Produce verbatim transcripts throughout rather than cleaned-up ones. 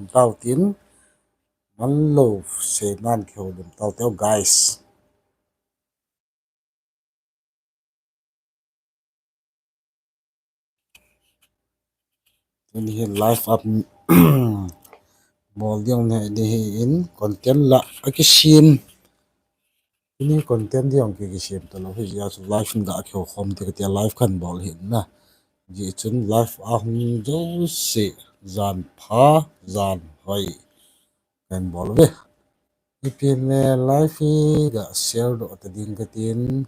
Tao tin, man lo seinan kihoulim tao teo, guys. Tuni hi live up bol ding ne, ni hi in content la akisem. Tuni content ding ki, kisem talou hi jeh a chu live in ga kihou khom te katia, live kan bol hi na. Jeh chun live a hung jouse jan pha, jan hoi kan bol ve. Ipi le live hi ga share doh ta ding katin.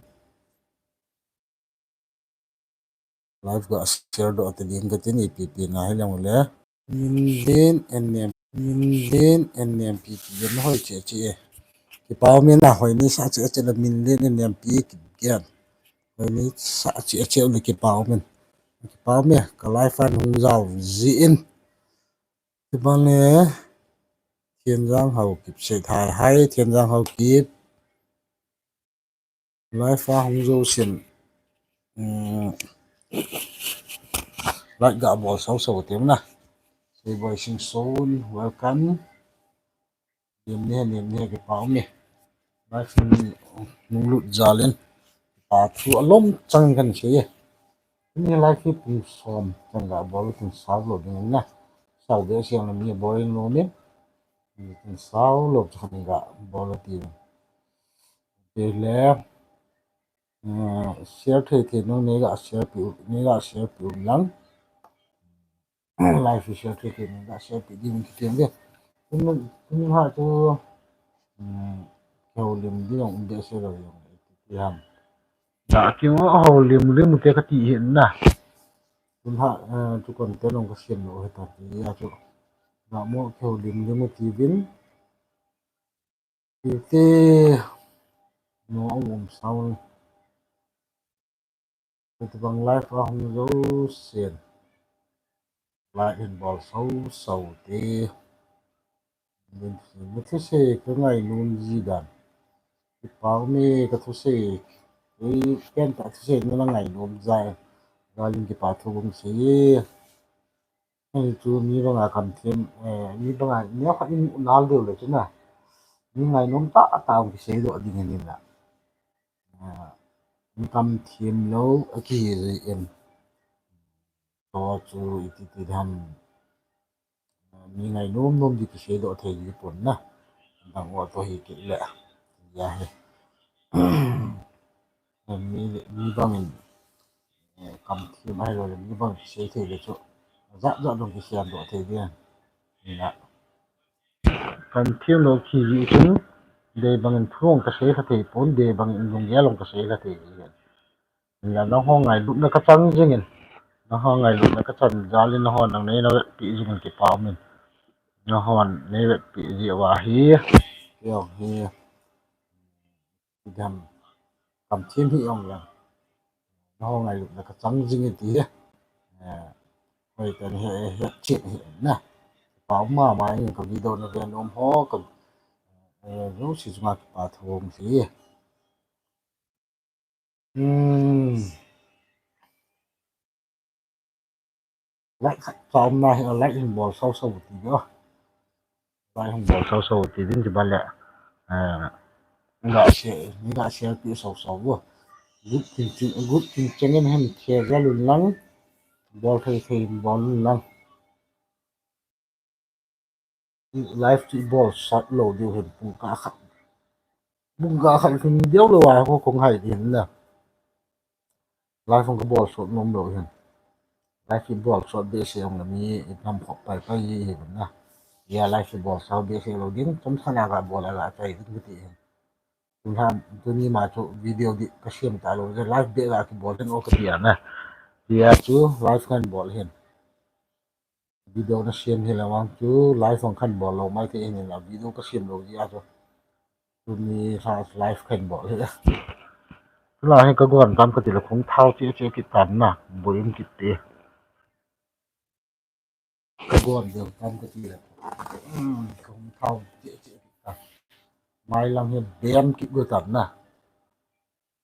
Live ga share doh ta ding katin, ipi pi na hi lang le. Min len en nem, min len en nem pi pi len hoi che che e. Kipa umin a, hoi ni sa che che le min len en nem pi ki gen. Hoi ni sa che che le kipa umin. Kipa umin, ka live fan hung jao jin. Kipa ne, Thienjang Haokip sei thai hai, Thienjang Haokip. Live a hung jousen, um, like ga bol sau sau tem na. Seiboi Singson, welcome. Lim ni, lim ni, kipa um ni. Live nung lut jal in, kipa thu alom chang kan sei e. Ni live hi pung som chang ga bol, pung sao lou ding na. Sao behseh na mi bol in lou ni. Pung sao lou chang ga bol ti. Te le, eh, share thei thei nung nei ga share pi u, nei ga share pi u lang. Live share thei thei nung nei ga share pi ding ti tem de. Tun, tun ha chu, um, kihoulim ding jong um behseh lou jong ti ham. Ga kihoulim lim te kati hi na. Tun ha, eh, chu content jong kasem lou hi ta ti a chu. Ga mo kihoulim lim ti vin. Titi, no, um, um, sound. Titi bang live a hung jousen. Like hin bol sau sau te. Min, min thusei ka ngainom ji dan. Kipa um e ka thusei. Ei, ken ta thusei na ngainom jal in. Jal in kipa thu um sei. Hei chu mi banga kam them, eh, mi banga neo khat in nal deu le chu na. Mi ngainom tah tah kisei doh ding ahi na. Eh, mi kam them lou akihi jeh in. Tua chu iti ti ham. Eh, mi ngainom nom ding kisei doh thei ding pon na. Dang o to hi kei le. Ya he. Mi, mi bangin, eh, kam them ahilou le mi bang kisei thei le chu. Jat jat dong kisei doh thei ding. Ni na. Kam them lou kihi chun, dei bangin thu hung kasei kha thei pon, dei bangin lunggel hung kasei kha thei ding. Ni na, nangho ngailutna kachan jingin. Nangho ngailutna kachan jal in nangho nang nei na vetpi jingin kipa um in. Nangho nei vetpi ji uva hi. Kei hi. Ti ham, kam them hi ong lang. Nangho ngailutna kachang jing e ti. Eh, hoi kan he, he chet hi na. Kipa um mama in ka video na ve nom ho ka, eh, jouse chunga kipa thu um sei. Hmm. Like khat chom na hi, like hin bol sau sau ti o. Like hin bol sau sau ti din ti ba le. Eh, ga share, ni ga share pi sau sau o. Group tin tin, group tin cheng in hin share jal un lang. Bol thei thei bol un lang. Live chu bol sot lou diu hin pung ka khat. Pung ka khat hin deu lou a ko kong hai din na. Live hung ka bol sot nom lou hin. Live hi bol sot behseh ong na mi i nam khop pai pai hi hin na. Ya live hi bol sot behseh lou ding, chomkhat na ga bol a ga chai ding ti hin. Tun ha, tuni ma chu video di ka siam ta lou, live beh ga kibol hin o ka ti a na. Ya chu live kan bol hin. Video na siam hi la vang chu live hung kan bol lou mai te hin la video ka siam lou ji a chu. Tuni sa live kan bol hi. Tula hi ka gon tam ka ti la khung thau che che ki tan na, boim ki te. Ka gon deu tam ka ti la. Hmm, khung thau che che ki tan. Mai lang hi bem ki go tan na.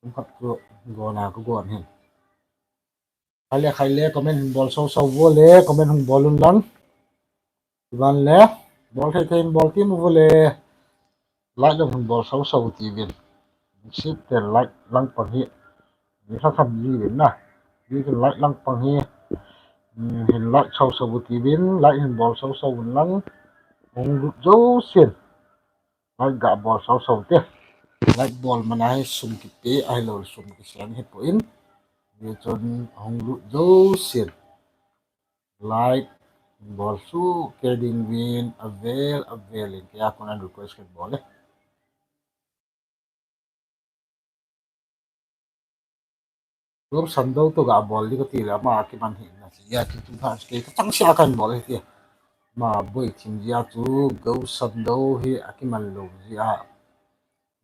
Khung khat chu gon a ka gon hin. Khai le, khai le, comment hung bol sau sau vo le, comment hung bol un lang. Iban le, bol thei thei in bol tim uvo le, like lang hin bol sau sau uvin. Sip te like lang pang hi, ni sa tham ji uvin na. Ni hin like lang pang hi, hmm, hin like sau sau uvin, like hin bol sau sau uvin lang, hung lut jousen. Like ga bol sau sau te. Like bol mana hi sum kipe, ahilou le sum kisem hi poi. Hijeh chun hung lut jousen. Like bol soh kei ding uvin avel avel in kei a kon a request ken bol e. Gaucham do toh ga bol ding kati le ama kiman hih na jeh a chu tu phat kei ka changse a kan bol e ti. Ama boi thim jeh a chu Gaucham do hi akiman lou jeh a.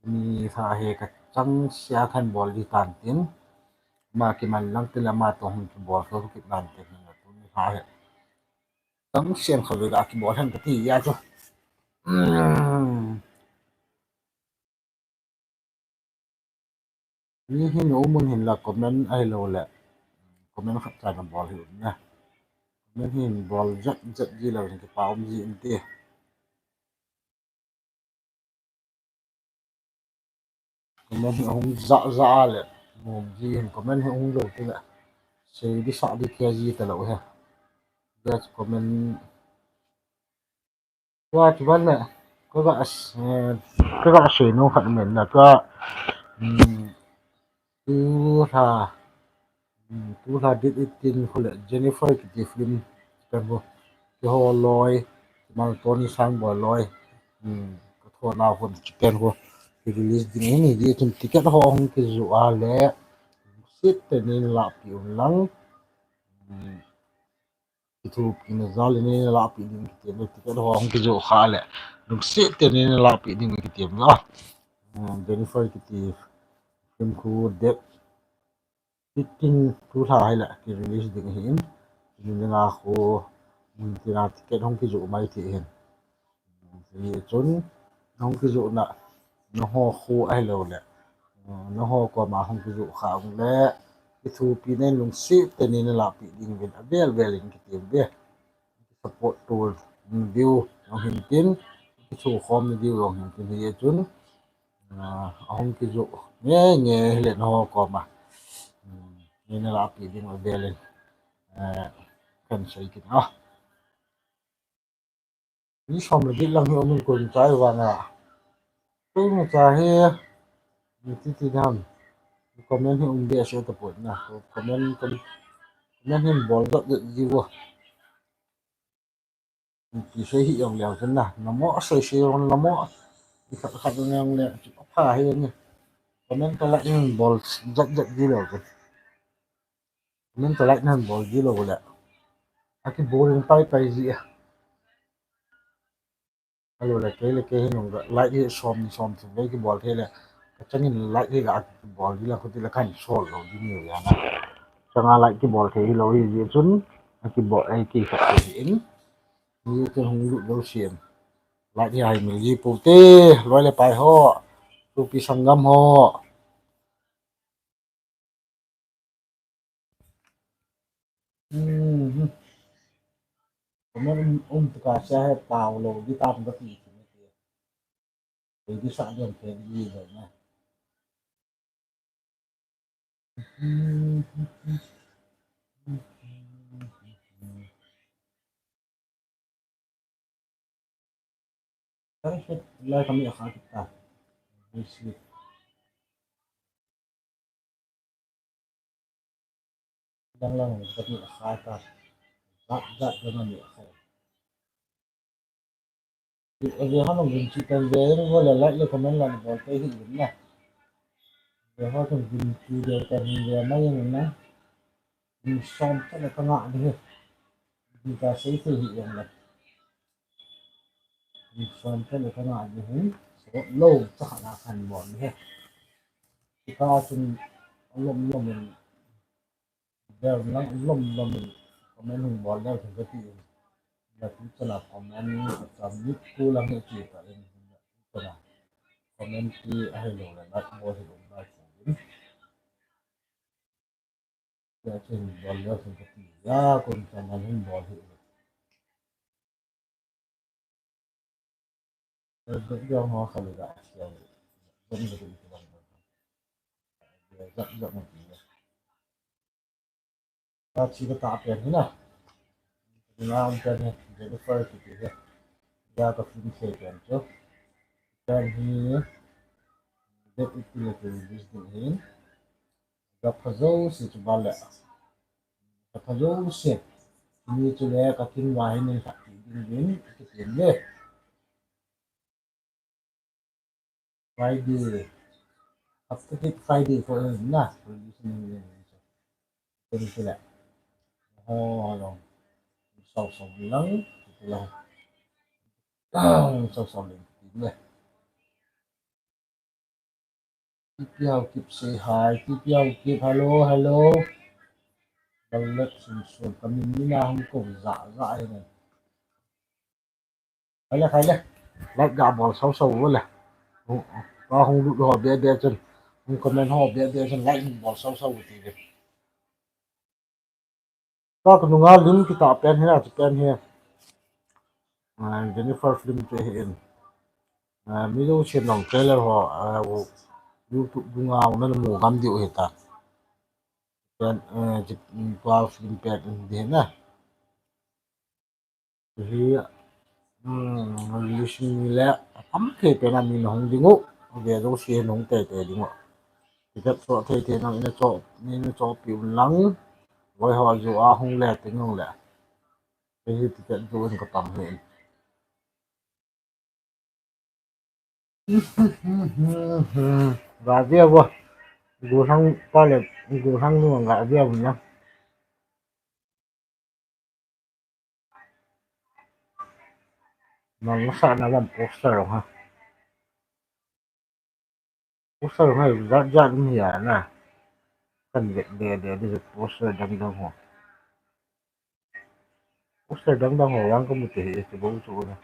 Ni sa he ka changse a kan bol ding tan tin. Ama kiman lang tin ama toh hung kibol kit nan tin na tuni sa he. Changse a kha ve ga kibol hen kati a chu. Hmm. Ni hin umun hin la comment ahilou le. Comment khat cha na bol hi um na. Comment hin bol jat jat ji lou hin kipa um ji in ti. Comment hi hung ja ja le. Mum ji hin comment hi hung lou ti le. Sei di sa di kia ji ta lou he. Just comment Tua chu ban le, ka ga, eh, ka ga sei nom khat um in na, tua, um, tu lha, um, tu lha date eighteen khu le Jennifer kiti film pen khu, keiho loi, Mal Tony Sangboi loi, um, ka thona khu pen khu, ki release ding ahi, hijeh chun ticket ho hung kijoh a le, seat te nei lahpeh un lang, um, Kithopi na jal in nei lahpeh ding kiti, ticket ho hung kijoh kha le. Lungset tah in nei lahpeh ding kiti. Ah, Jennifer kiti film khu date fifteen tu lha hi le ki release ding ahin. Tuni dinga khu, tuni dinga ticket hung kijoh mai thei ahin. Hijeh chun, nahung kijoh na, nangho khu ahilou le, nangho koma hung kijoh kha ung le, kithopi na in lungset tah in nei lahpeh ding uvin avel vel in kiti uve. Support to, um, diu jong hin tin, kithokhom na diu jong hin tin hijeh chun, ah, ahung kijoh nge nge hile nangho koma, um, nei lahpeh ding avel in, eh, kan sei kit a. Ni som le get lang hi um in kon chai vang a. Tui ma cha hi, ni ti ti dam. Comment hi um behseh tapon na. Comment, com-, comment hin bol jat jat ji uvo. Ti sei hi jong leu chun na. Namo sei sei jong namo. Ni khat khat jong le. Apha hi ni. Comment ka la hin bol jat jat ji leu chun. Comment ka like nahin bol ji lou le. Akibol in pai pai ji a. Ahilou le kei le kei hi nung like hi som ni som thum vei kibol thei le. Ka changin like hi ga kibol ji le khuti le kahin sol lou ji ni u ya na. Changa like kibol thei hilou hijeh chun. Akibol ei kikhat thei in. Ni chun hung lut lou sim. Like hi ahi mil ji pou te. Loi le pai ho. Sopi sanggam ho. Mhm. Comment um, um, tu ka sia he pau lou, di tam ka ti ti ne ti. Ei di sa diam ke di le na. Perfect. Lai kami akha kita. This week. Dang lang kami akha ta. Zat zat kami akha. Ave ha nong vin chi tan ve, nong le like le comment la bol te hi vin na. Ve ha kan vin chi de kan ve mai na. Vin som ta le ka nga de. Vin ta sei sei hi yang la. Vin som ta le ka nga de hin. So lo cha na kan bol he. Ka chun lom lom in. Vel lang lom lom in comment hung bol leu thei kati in. Na tu chana comment ka cham ni tu lang he chi ka in. Na tu chana comment ki ahilou le like bol hilou like bol in. Ya chen bol leu thei kati. Ya kun chana hung bol hi. Background ho kha le ga siam. Zam zam zam zam. Zam zam zam. Ka chi ka ta pen hi na. Nga um pen hi, Jennifer kiti hi. Ya ka film se pen chu. Pen hi, date eighteen le release ding hin. Ka pha jouse chu ba le. Ka pha jouse. Ni chu le ka kin wa hin ni khat ti ding din, ka ti le. Friday. Hapta kit Friday ko na. Release ni ni. Pen chu le. Ho long. Sau sau lang. Lang. Sau sau lang. Ti le. T P L keep say hi. T P L keep, hello, hello. Lallet sun sun. Kamin ni na hung ko za za hi na. Khai le, khai le. Like ga bol sau sau le. Hung, ka hung lut ho be be chun. Hung comment ho be be chun like hung bol sau sau ti le. Ka nunga lim kita pen hi na, chu pen hi. Ah, Jennifer film chu hi in. Ah, mi lo sin long trailer ho, ah, u, YouTube dunga u na mu gam diu hi ta. Pen, eh, chi, mm, tua film pen di hi na. Hi, um, release ni le, a tam thei pen a mi na hung ding u, ve jouse na hung tei tei ding u. Ticket so thei thei nang ina cho, ina cho pi un lang, voi ho jo a hung le ting hung le. Hi ticket jo in ka pang hi. Ga ve vo. Gu hang pa le, gu hang nu ga ve vo na. Nang sa na lam poster ha. Poster ha jat jat ni ya na. Kan de de de de poster dang dang ho. Poster dang dang ho yang ka mu te hi te bo chu na.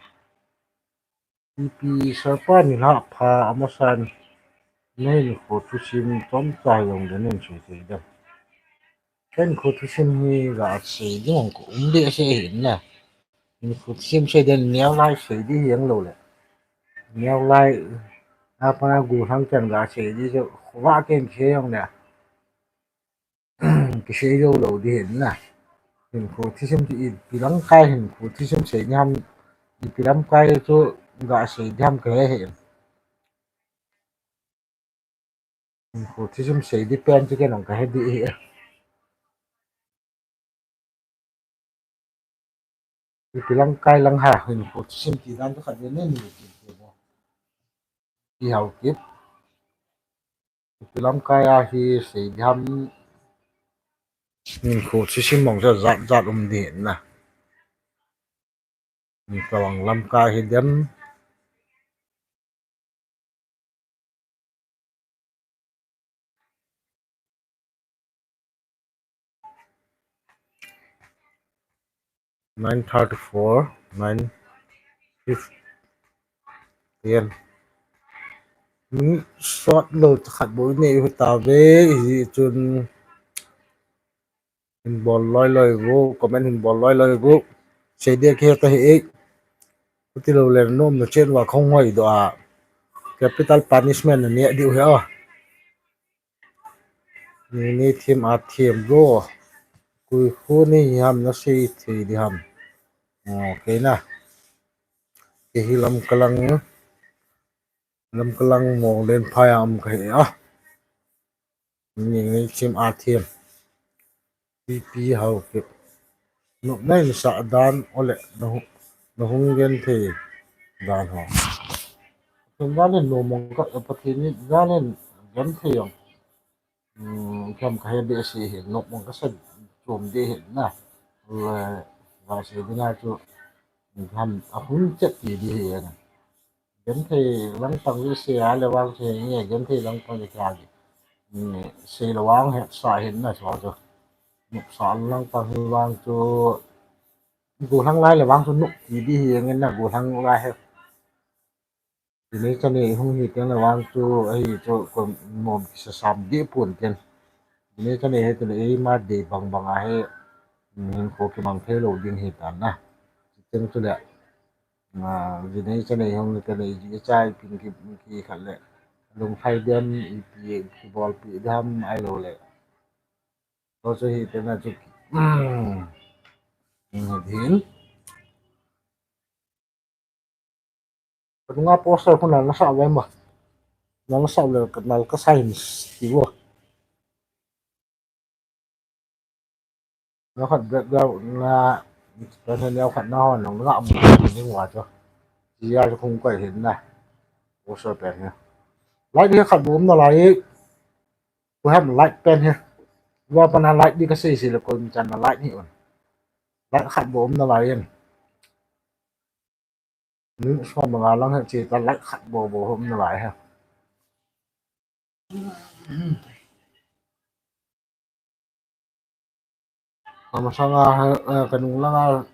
T P Sir pa ni la pha amasan. Nei ni ko tu sim tom cha yong de nen chu te da. Ken khu thusim hi ga sei ding ko um de se hin na. Hin khu thusim sei den neo lai sei di hiang lo le. Neo lai a pa na gu thang chan ga sei di se wa ken se yong le. Ki sei lo lo di hin na. Hin khu thusim ti i pilang kai hin khu thusim sei ni ham i pilang kai chu ga sei di ham ka he hin. Khu thusim sei di pen chu ken ong ka he di hi. Ipi lang kai lang ha, hin khu thusim ti dan chu khat ve ne ni ti ti bo. Ti hau kip. Ipi lang kai a hi sei di ham. Hin khu thusim mong sa zat zat um di na. Min kawang lamkai hi dem. Nine thirty-four, nine fifteen. Min sot lo khat bou nei hu ta ve hi chun. Hin bol loi loi vo, comment hin bol loi loi vo. Sei dia ki ta hi e. Kuti lo le nom na chen wa khong hoi do a. Capital punishment na ne diu he a. Ni ni thim a thim ro. Kui khu ni ham na sei thei di ham. Okay na. Ke hi lam kalang. Lam kalang mo len phai am ka hi a. Ni ni thim a thim. Pi pi hau kip. Nop nai sa dan ole na hung, na hung gen thei dan ho. Ken dan len no mong ka, Pathen ni dan len gen thei yong. Hmm, kem ka he be si hi, nop mong ka sa chom de hi na. Le, va si de na chu, ham a hung chet ti di hi na. Genthei langpang hi sei a le vang chu nge, genthei langpang hi kha hi. Sei le vang het sa hin na chu chu. Nop sa langpang hi vang chu. Gollhang lai le vang chu nop ti di hi nge na gollhang lai he. Ti nei ka nei hung hi teng le vang chu ahi chu ko nom kisa sam di pun ten. Ti nei ka nei he ti le ei ma de bang bang a he. Hin ko ki mang thei lo ding hi ta na. Ti teng chu le. Ah, jinei chanei hung le kanei ji chai pin ki, ki khat le. Lungthai dem ipi kibolpi dem ahilou le. Tua chu hitena chu ki, um, hin. Kanunga poster khu nana sah uve ma. Nana sah le nal ka sign ti uvo. Na khat background na, khat na hon nang nga mu ding uva chu. Tia chu kong koi hin na. Poster pen hi. Light hi khat bou um nalai. Ko ham light pen hi. Uva pana light di kasei sei le koima chan na light hi un. Light khat bou um nalai in. Ni som nga lang hi che ta light khat bou bou um nalai hi. Amasanga, eh, kanung langa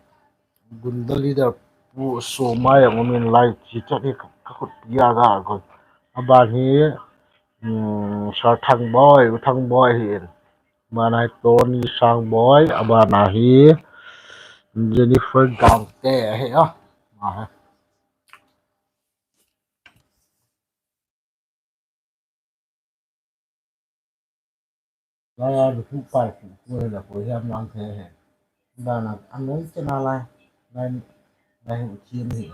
gunda leader Pu Somai jong umin lai chi chat hi ka, ka khut pia ga ko. Aban hi, um, Sir Thangboi, U Thangboi hi in. Aban hi Tony Sangboi, aban hi Jennifer Gangte hi a. Ma hi. Laiya lukhuh pai khu khu hila khu hiam lang the he. Dana anoi chena lai. Lai, lai hu chim hi.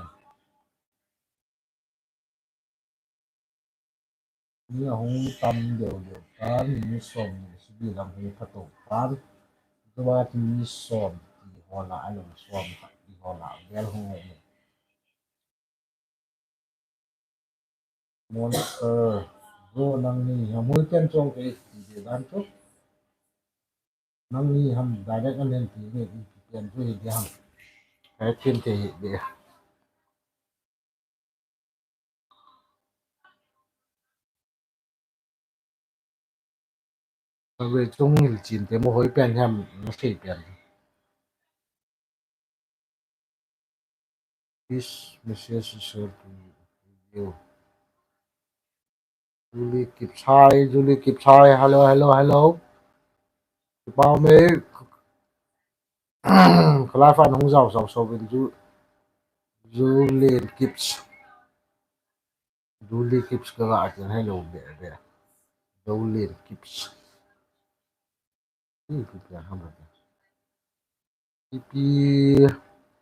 Ni ahung tam deu deu tan, ni som ni sibi lam hung phato tan. Tua ti ni som ti hola, alo som ti hola, bel hung ni. Monster. Bro, nangni ham hoi ken chong kei ti dan chu. Nangni ham direct anen ti ni ti ken chu hi di ham. Kai thim te hi di. Ka ve chung hil chin te mo hoi pen ham na sei pen. This message is sent to you. Julie Kipchai, Julie Kipchai, hello, hello, hello. Kipau me, kalai fan hung zau zau so bin Ju, Julie Kips. Julie Kips ka ga atin hello be be. Julie Kips. Ih, Kips ya hamba. Ipi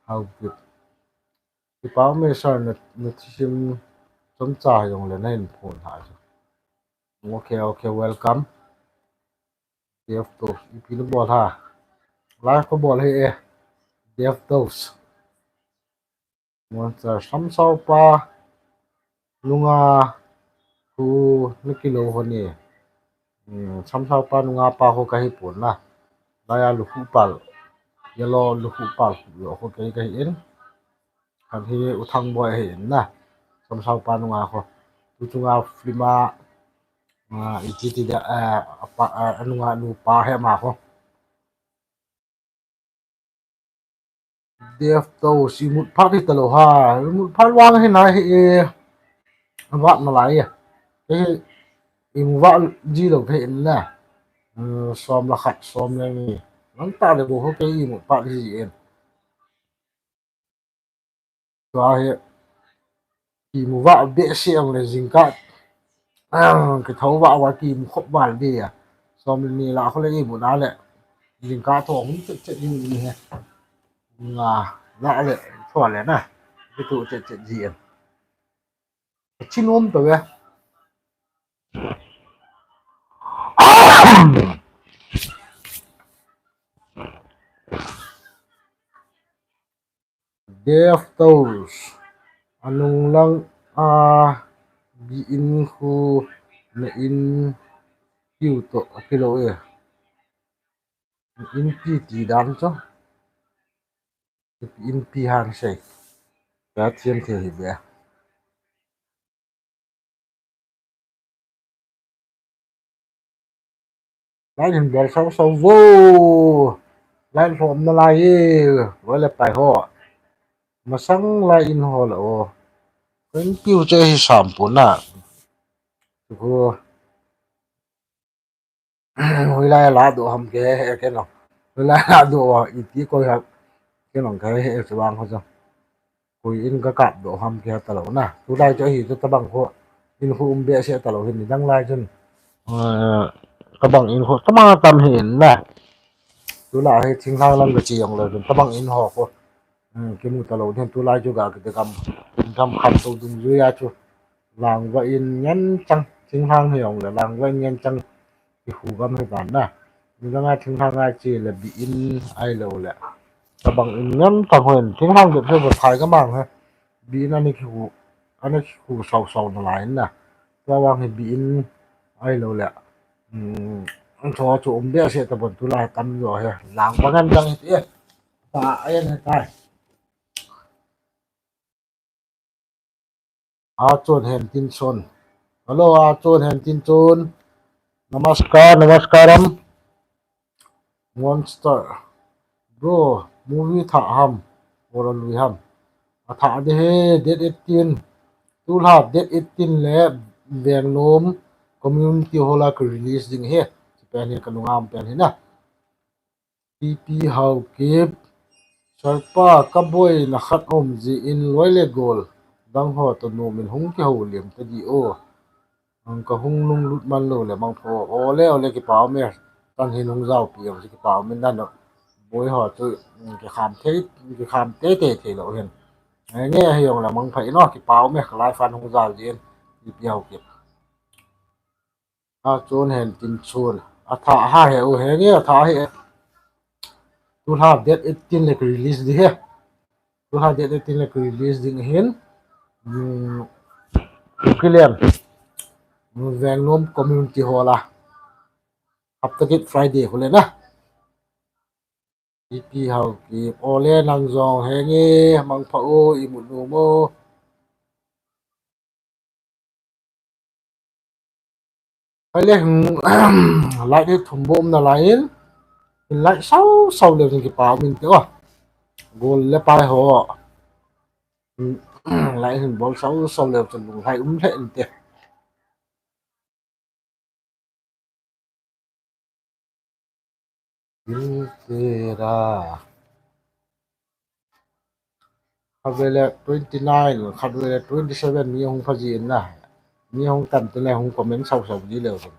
hau kit. Kipau me sir na, na thisim chomcha jong le na in phone ha chu. Okay, okay, welcome. Dev Toast, ipi na bol ha. Live ka bol hi e. Dev Toast. Monster, samsau pa nunga khu na kilo ho ni. Hmm, samsau pa nunga pa ho ka hi pon na. Laiya lukhuh pal. Yellow lukhuh pal khu yo ho kei ka hi in. Kan hi U Thangboi hi in na. Samsau pa nunga ho. Tu chunga film a, ah, iti ti da, ah, apa, ah, nunga nu pa he ma ho. Dev Toast, imut phat hi talou ha. Imut phat vang hi na hi e. Vat nalai e. Hi imu vat ji lou hi in na. Hmm, som le khat, som le ni. Lang ta le bou ho kei imut phat hi in. Tua hi, kimu vah behseh ang le jingkah, ah, kithou vah vah kimu khop val di a. Som le ni lah khu le imu na le, jingkah tho hung chet chet jing ni he. Nga, lah le, tho le na, kitu chet chet ji em. Chin um to ve. Dev Toast, anung lang a bi in khu na in kiu to akilo e. Na in pi ti dan cho. Na pi in pi han sei. Ka thiam thei hi be. Lai hin bol sau sau vo. Lai lhom nalai e. Vo le pai ho. Masang lai in ho la o. Kan piu che hi sam pu na. Ko. Hoi lai la do ham ke he ke no. Hoi lai la do wa iti ko ha. Ke no ke he se wang ho so. koi in ka kap doh ham kihe talou na. Tulai chu ahi chu tabang khu in khu um behseh talou hin, nidang lai chun, eh, tabang in khu tama tam hi in na. Tulai hi thinglhang lam ka chi jong lou chun tabang in ho khu, hmm, kimu talou hin. Tulai chu ga kiti gam, gam khat to dungjui a chu langva in ngen chang, thinglhang hi jong le langva in ngen chang. Kikhu gam hi dan na. Nidang a thinglhang a che le bi in ahilou le tabang in ngen chang hon, thinglhang bep hi va thai ka mang he. Bi in ani kikhu, ani kikhu sau sau nalai in na. Tua vang hi bi in ahilou le, um, an tho chu um behseh tabang tulai tam jo he. Langva ngen chang hi ti e. Ta a en he tai. Achon Hentinson. Hello, Achon Hentinson. Namaskar, namaskaram. Monster. Bro, movie thah ham. Or lui ham. Athah ding he, date eighteen. Tulha date eighteen le Vengnom Community Hall a ka release ding he. Pen hi ka nungam pen hi na. P P Haokip, Sir pa, ka boina khat um jeh in loi le gol dang ho toh nom in hung kihoulim ta di o. Ang ka hung lunglut man lou le mang pho. Ole, ole, kipa um e. Tan hin hung jao pi ang kipa um in dan boi ho chu, mm, kikham thei, kikham teitei thei lou hin. Nge hi jong le mang pha in o, kipa um e, ka live fan hung jao jin. P P Haokip. Achon Hentinson. Athah ha he u, henge athah he. Tulha date eighteen le ka release ding he. Tulha date eighteen le ka release ding hin. Hmm, Kukilem. Hmm, Vengnom Community Hall a. Hapta kit Friday khu le na. P P Haokip, ole nang jong henge, mang pha o, i mut nom o. Hai le, hmm, like hi thum bou um nalai in, in like sau sau leu chun kipa um inte o. Gol le pai ho. Hmm, like hin bol sau sau leu chun lunglhai um lheh inte. Dil tera. Khatvei le twenty nine, khatvei le twenty seven mi hung pha ji in na. Mi hung tam te le hung comment sau sau ji leu chun.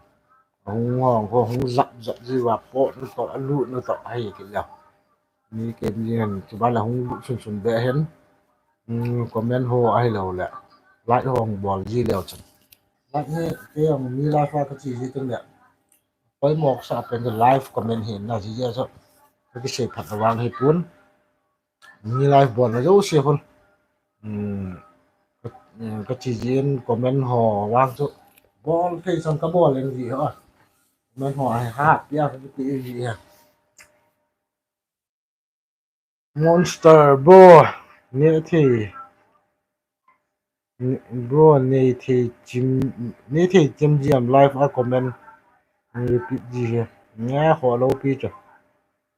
Hung hong ho hung jap jap ji uva po nu toh, alu nu toh, ahi kit leu. Mi kem ji hen, chuban le hung lut sun sun be hen. Hmm, comment ho ahilou le. Like ho hung bol ji leu chun. Like hi, kei jong mi live a ka che ji teng le. Poimo sa pen ka live comment hi na ji ja so. Ka kisei phat vang hi pun. Mi live bol na jouse hun. Hmm, ka, hmm, ka che ji in comment ho vang chu. Bol thei sang ka bol leng ji ho. Comment ho ahi ha, pia ka ti ji ha. Monster bro, ne thei. Bro, ne thei chim, ne thei chim ji am live a comment. Repeat ji he. Nga kho lou pi cha.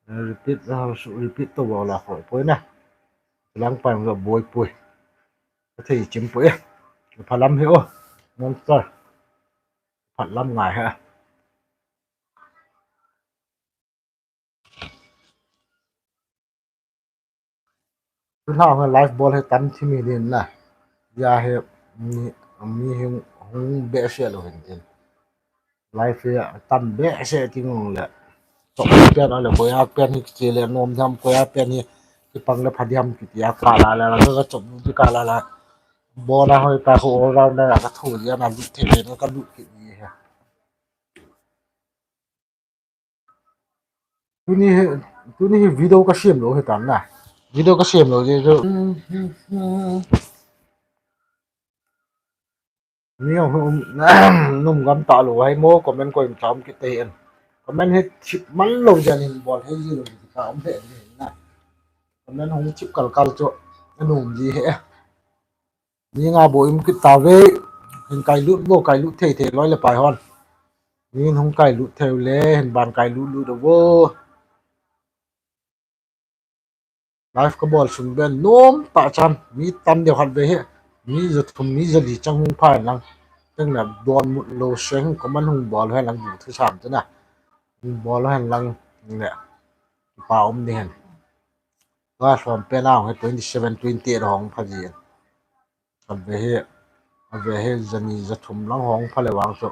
Repeat, ah, su-, repeat to bol la kho poi na. Lang pan ga boi poi. Thei chim poi e. Phalam he o. Monster. Phalam ngai he. Tulha hung live bol hi tam thim hi din na. Ja hi mi, mi hung, hung behseh lou hin tin. Live hi tam behseh ting le. Chop pen le, koia pen hi kiche le nom jam, koia pen hi kipang le pha diam kiti a ka la la la ka chop nu ti ka la la. Bona hoi pa khu all rounder a ka thu dia na lut thei le ka lut kit ni he. Tuni hi, tuni hi video ka sem lou hi tan na. Video ka sem lou je jo. Mi hung, num gam ta lou hai mo comment koi cham kit te en. Comment hi chip man lou jan hin bol he ji lou ji ka um he ni na. Comment hung chip kal kal chu. Anum ji he. Mi nga bou um kit tave, hin kailut bou, kailut thei thei loi le pai hon. Mi hung kailut thei le, hin ban kailut lut vo. Live ka bol sung ben nom tah chan, mi tam deu khat ve he. Mi ja thum, mi ja li chang hung pha lang. Teng le don mut lou seng, comment hung bol hen lang bu thu sam te na. Hung bol hen lang le. Pa um ni hen. Ba lhom pen a hong hi twenty seven, twenty eight hong pha ji. Ave hi, ave hi jani jathum lang hong pha le vang chu.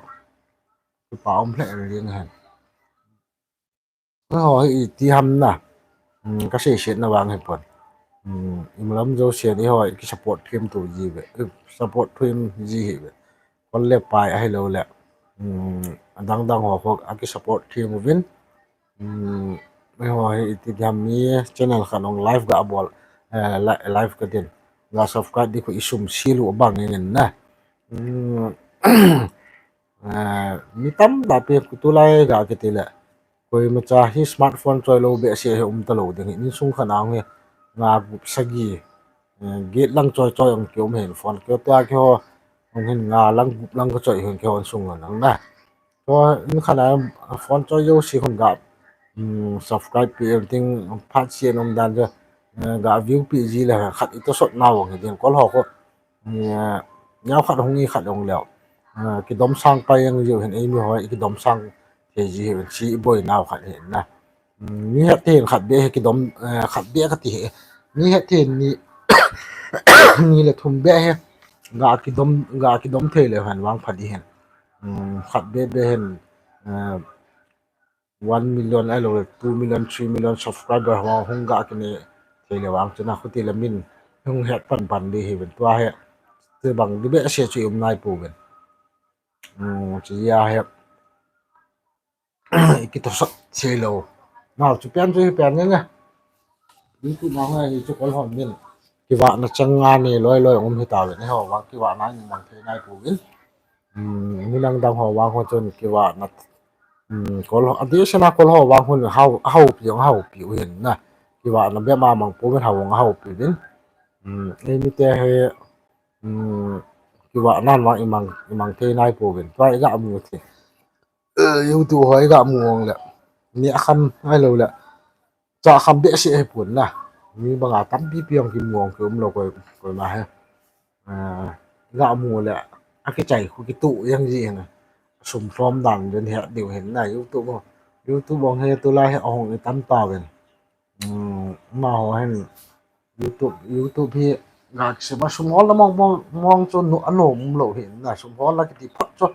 Kipa um hle ring hen. Ho hi iti ham na. Hmm, ka sei sei na vang hi pon. Hmm, imalam jo sei ni ho ki support them tu ji ve. Eh, support them ji hi ve. Kol le pai ahi lo le. Hmm, adang dang ho ho a ki support them uvin. Hmm, mi ho hi iti ham mi channel khan ong live ga bol. Eh, li-, live ka din. Ga subscribe di ko isum silu bang ngin na. Hmm, eh, mi tam da pe ku tu lai ga kiti le. Koima cha hi smartphone choi lo behseh hi um ta lo ding hi. Insung khan ang hi nga gup sagi, eh, get lang choi choi ang ki um hin phone ki tua ki ho ang hin nga lang gup lang ka choi hin ki hon sung ang na. Tua in khan a phone choi yo si khun ga, mm, subscribe pi em ting phat si nom dan jo, eh, ga view pi ji le khat i to sot na wang hi ding kol ho ko. Nia, neo khat hung i khat hung leo. Ah, kidom sang pai ang jiu hin eimi hoi, kidom sang thei ji hin si i boi nau khat hin na. Mm, mi het hin khat be hi kidom, eh, khat be ka ti hi. Mi het hin ni, ni le thum be hi. Ga kidom, ga kidom thei le han vang pha di hin. Mm, khat be be hin, eh, one million, ai lo, two million, three million subscriber ho hung ga kine thei le vang chu na khuti le min hung het pan pan di hi ven tua he. Ti bang di behseh chu um nai pu ven. Hmm, chu ya he. Ki to sat thei lo. Nau chu pian chu hi pian ne ne. Di tu ma ngai hi chu kol hon min. Kivahna chang nga ni loi loi um hi ta ven. Ho vang kivahna in mang thei nai pu ven. Hmm, mi nang dang ho vang ho chun kivahna, hmm, kol ho, adi sena kol ho vang hun hau, hau pi, hau pi u hin na. Kivahna be ma mang pu ven hau, hau pi ven. Hmm, eimi te he, hmm, kivahna vang i mang, i mang thei nai pu ven. Tua i ga mu thei. Eh, YouTube ho i ga mu ong le. Ni a kham ai lo le. Cha kham behseh hi pun na. Mi banga tampi pi ang ki mu ang ki um lo koi, koi ma he. Ah, ga mu le, a kichai khu kitu yang ji na. Sum lhom dan den he diu hin na YouTube ho. YouTube ong he tu lai he ong i tam ta ven. Hmm, ma ho hin YouTube, YouTube hi ga se ba sum hol na mong, mong, mong chu nu anom lo hin na sum hol la kiti phot chu.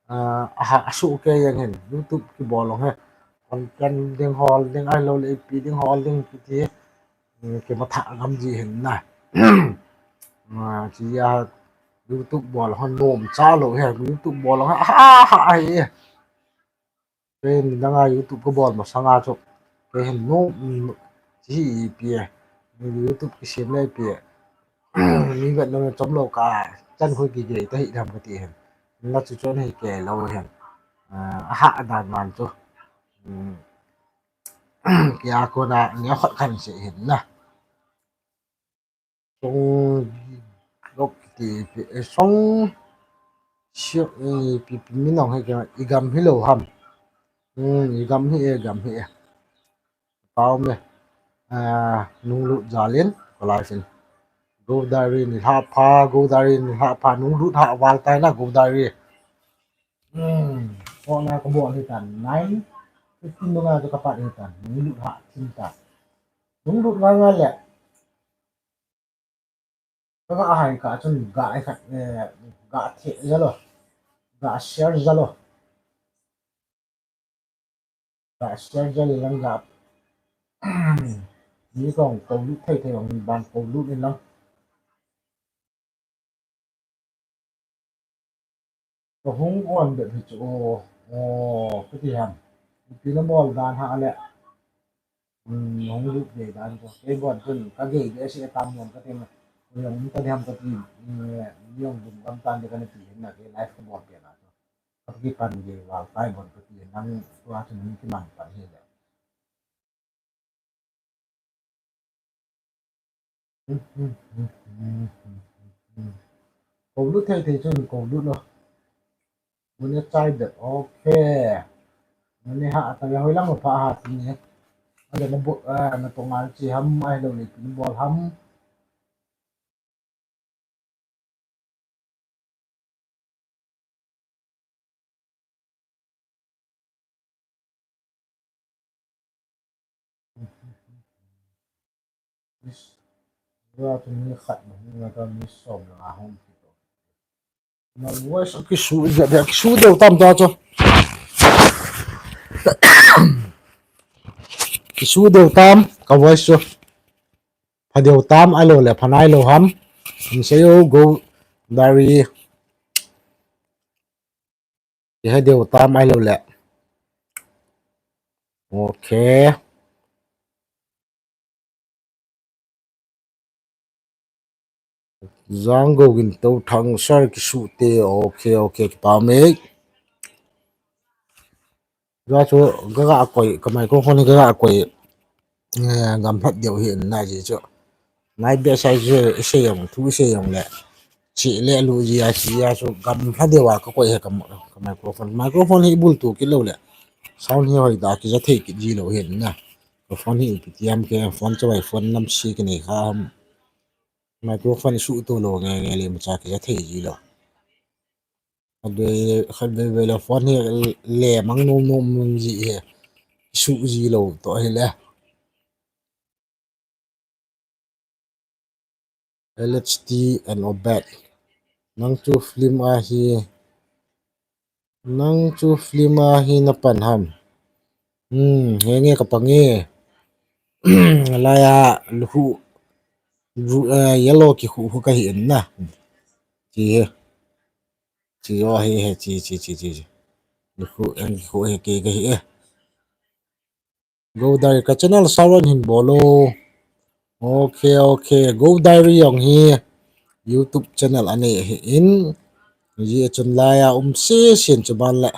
Ah, aha, asu ke yang hin YouTube kibol ong he. Content ding hol ding ai lo le pi ding hol ding kiti. Hmm, ki matha gam ji hin na. Ah, chi ya YouTube bol hon nom cha lo he. YouTube bol ong he. Aha, aha, aha, he. Pen dang a YouTube ka bol ma sanga chu. Ke hin nom, hmm, chi pi. YouTube ki sim le pi. Mi vet lo chom lo ka chan khoi ki gei ta hi tham ka ti hen. La chu chon hi ke lo hen. Ah, aha dan man chu. Hmm. Kia ko na neo khat khan se hen na. Song lok ti pi, eh, song sio, eh, pi, pi mi nong he ke i gam hi lo ham. Hmm, i gam hi e, gam hi e. Pau me. Ah, nung lut jalin, ko lai sin. Go dari ni ha pha, go dari ni ha pha, nung lut ha wal tai na go dari. Hmm, ko na ko bol hi tan nine fifteen nung a ko ka pat hi tan. Nung lut ha tin ta. Nung lut ngai ngai le. Ka ga hai ka chun ga ai khat, eh, ga the jalo. Ga share jalo. Ga share jalo lang ga. Ni kong ko lut thei thei ong ban ko lut ni lang. Ka hung on bep hi chu, o, o, ka ti ham. Ipi na bol dan ha le. Hmm, hung lut ve dan chu. Kei bon chun ka gei behseh tam nom ka ti ma. Ko jong ta ham ka ti, hmm, jong dum gam tan de ka na ti na kei live ka bol pe na chu. Ka ki pan gei val tai bon ka ti nang tua chun ki man pan hi le. Ko lut thei thei chun ko lut lo. Mun a chai det. Ok. Mun a ha ta ya hoi lang pha ha ti ni. Ada na bu, ah, na tongal chi ham ai lo ni pin bol ham. Tua chu mi khat na hung na ta mi som na nga hung ki to. Na voice kisu ja de kisu de tam ta chu. Kisu de tam ka voice chu. Pha de tam ai lo le pha nai lo ham. Hung sei o Go Diary. Kihe de tam ai lo le. Okay. Janggo Gintothang sir kisu te, okay, okay, kipa me. Jua chu gaga koi, ka microphone gaga koi, eh, gam phat deu hi na ji chu. Nai be sai chu, i sei jong, thu i sei jong le. Chi le lu ji a, chi a chu gam phat deu a ka koi he ka, ka microphone. Microphone hi bul tu ki lo le. Sound hi hoi da ki ja thei ki ji lo hi na. Ka phone hi ipi ti ham ke, phone chawai phone lam si ka nei kha ham. Microphone suh to lo nge nge le macha ke thei ji lo. Khat vei, khat vei vei le phone hi le mang nom nom nom ji he. Suh ji lo to hi le. L H T and Obed. Nang chu film a hi Nang chu film a hi na pan ham. Hmm, he nge ka pang e. Laiya lukhu, eh, yellow kikhu khu ka hi en na. Chi he. Chi yo he he chi chi chi chi. Lukhu en kikhu he ke ka hi e. Go Diary ka channel saron hin bolo. Okay, okay. Go Diary jong hi YouTube channel anei ahi in. Ji a chun laiya um se sin chu ban le.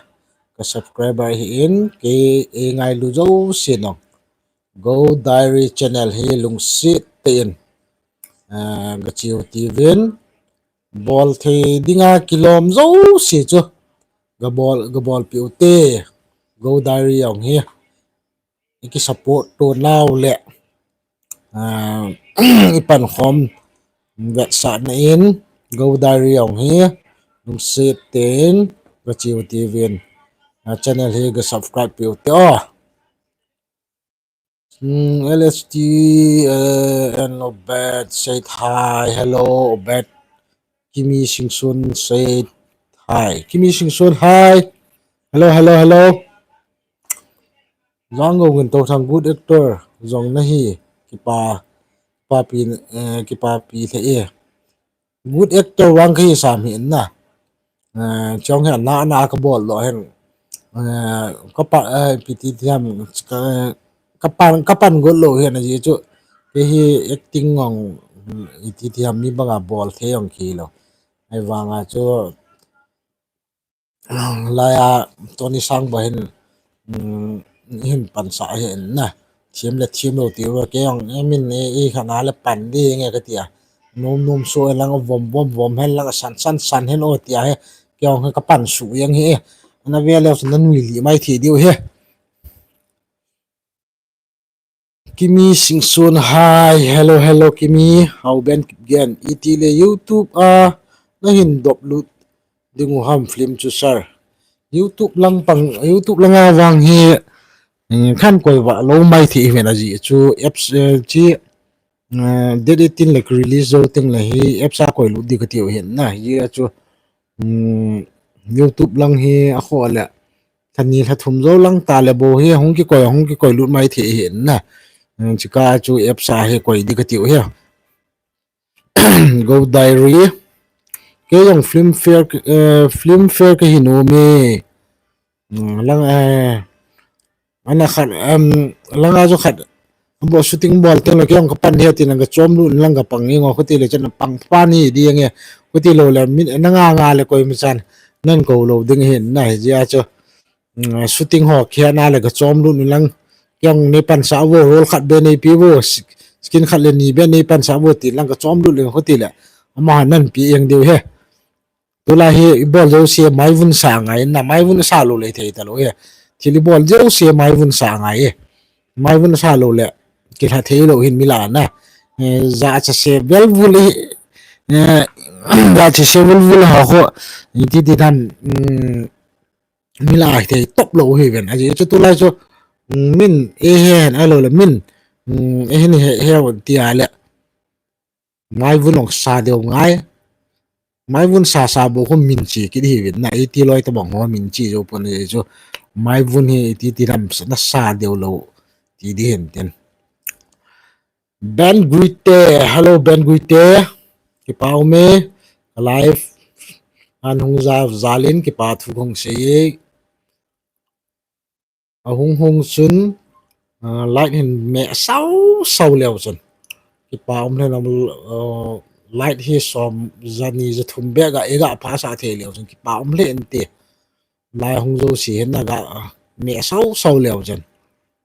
Ka subscriber ahi in. Ke e ngailu jo sin ong. Go Diary channel hi lungset te in. Ah, ka chiu ti vin. Bol thei dinga kilom jo si chu. Ka bol, ka bol piu te. Go Diary jong hi. I ki support to nau le, ah, i pan khom vetsahna in Go Diary jong hi lungset ten ka chiu ti vin, ah, channel hi ka subscribe piu te o. Hmm, L S T, eh, and Obed said hi. Hello, Obed. Kimi Singson said hi. Kimi Singson, hi. Hello, hello, hello. Janggo Gintothang good actor jong na hi kipa, kipa pi, eh, kipa pi the e. Good actor vang ka hi sam hi na. Eh, chong hi na na ka bol lo hen. Eh, ka pa, eh, pi ti ti ham ka, ka pan, ka pan got lo hen a ji chu. Ke hi acting ngong i ti ti ham mi banga bol the jong ki lo. Ai vanga chu Laiya Tony Sangbo hin, um, hin pansah hi na. Thim le thim lo ti uva ke jong, eh, min, eh, i khana le pan di nge ka tia. Nom nom so hen lang vom vom vom hen lang san san san hen o tia he. Ke jong he ka pan su jeng he. Na ve le na nui li mai thi diu he. Kimi Singson, hi. Hello, hello, Kimi. How Ben Kipgen. Iti le YouTube a na hin dop lut ding u ham film chu sir. YouTube lang pang, YouTube langa vang hi, eh, khan koi va lo mai thi hi na ji chu apps, eh, chi, eh, date eighteen le release zo ting le hi apps a koi lut di ka tiu hin na. Ji a chu, um, YouTube lang hi a kho le. Thani lha thum zo lang ta le bo hi hung kikoi, hung kikoi lut mai thei hi na. Hmm, chika chu apps a hi koi di ka tiu hi. Go Diary. Ke jong film fair, eh, film fair ka hi nom e. Hmm, lang, eh, ana khat, um, langa chu khat. Bo shooting bol teng le ke jong ka pan hi ti lang ka chom lut lang ka pang ingo khuti le chan pang pa ni di nge. Khuti lo le min na nga nga le koi mi chan. Nan ko lo ding hin na hi ji a chu. Mm, shooting ho kia na le ka chom lut ni lang. Kiang nei pan sa vo, role khat be nei pi vo, skin khat le ni be nei pan sa vo ti lang ka chom lut le khuti le. Ama nan pi eng deu he. Tulai hi i bol jo se mai vun sa ngai na, mai vun sa lo le thei ta lo he. Thil i bol jo se mai vun sa ngai e. Mai vun sa lo le. Ki lha thei lo hin mi la na. Eh, ja cha se vel vul hi. Eh, ja cha se vel vul ha ho. Ni ti ti tan, mm, mi la thei top lo hi ven. Aji chu tulai chu, mm, min e hen a lo le min. Hmm, eh, ni he, he, ti a le. Maivun ong sa deu ngai. Maivun sa sa bo ko min chi kit hi vin na, iti loi tabang ho min chi jo pon e jo. Maivun hi iti ti lam sa, na sa deu lo ti di hin tin. Ben Guite, hello Ben Guite. Kipa ume, live. An hung za, zalin kipa thu kong sei. Ahung hung chun, ah, light hin me sau sau leu chun. Kipa um le nam, ah, light hi som jani jathum bek a ega pha sa thei leu chun. Kipa um le ente. Lai hung jo si hin na ga, ah, me sau sau leu chun.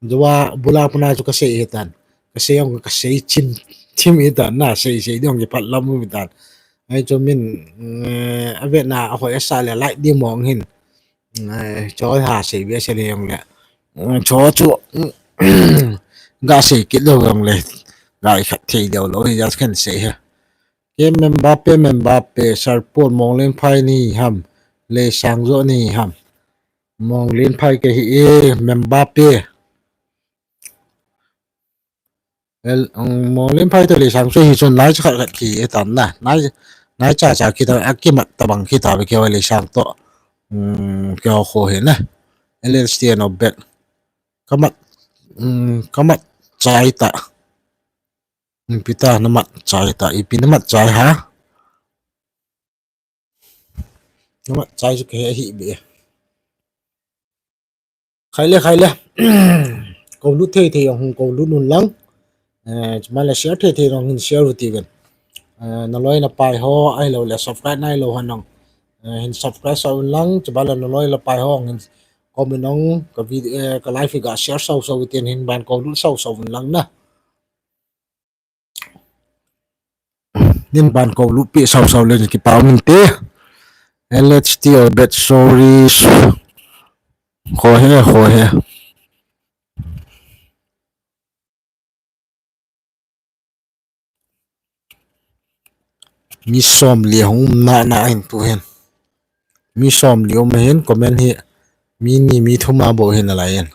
Jua bula puna chu ka sei hi tan. Ka sei ong ka sei chim chim hi tan na sei sei dong kipat lam um hi tan. Ai chu min, eh, a ve na a hoi a sa le light di mong hin. Ai, cho ha sei bia sei le yong le. Mm, cho chu, mm, ga sei kit lo yong le. Ga i khat thei deu lo hi just kan sei ha. Ke Mbappe, Mbappe, Sarpon, Monglen Phai ni ham. Le Sang Jo ni ham. Monglen Phai ke hi e, Mbappe. El, um, Monglen Phai to le Sang Sui hi chun nai cha khat khat ki e tan na. Nai, nai cha cha ki ta, a ki mat ta bang ki ta be ki le Sang to. Um, ki ho he na. L S T N of bet. Ka mat, um, ka mat chai ta. Um, pi ta na mat chai ta. Ipi na mat chai ha. Na mat chai chu ke he hi be. Khai le, khai le. Ko lut thei thei hung ko lut nun lang. Eh, chuma le share thei thei hung share u ti ven. Eh, na loi na pai ho, ai lo le subscribe nai lo han nong. Eh, hin subscribe sau un lang, chuma le na loi la pai ho, hin comment nong, ka video, eh, ka live ga share sau sau tin hin ban ko lut sau sau un lang na. Nin ban ko lut pi sau sau le kipa min te. L H T or bet sorry. Ho he, ho he. Mi som li hung na na in tu hen. Mi som li um hen comment hi. Mi ni mi thum a bo hen a lai hen.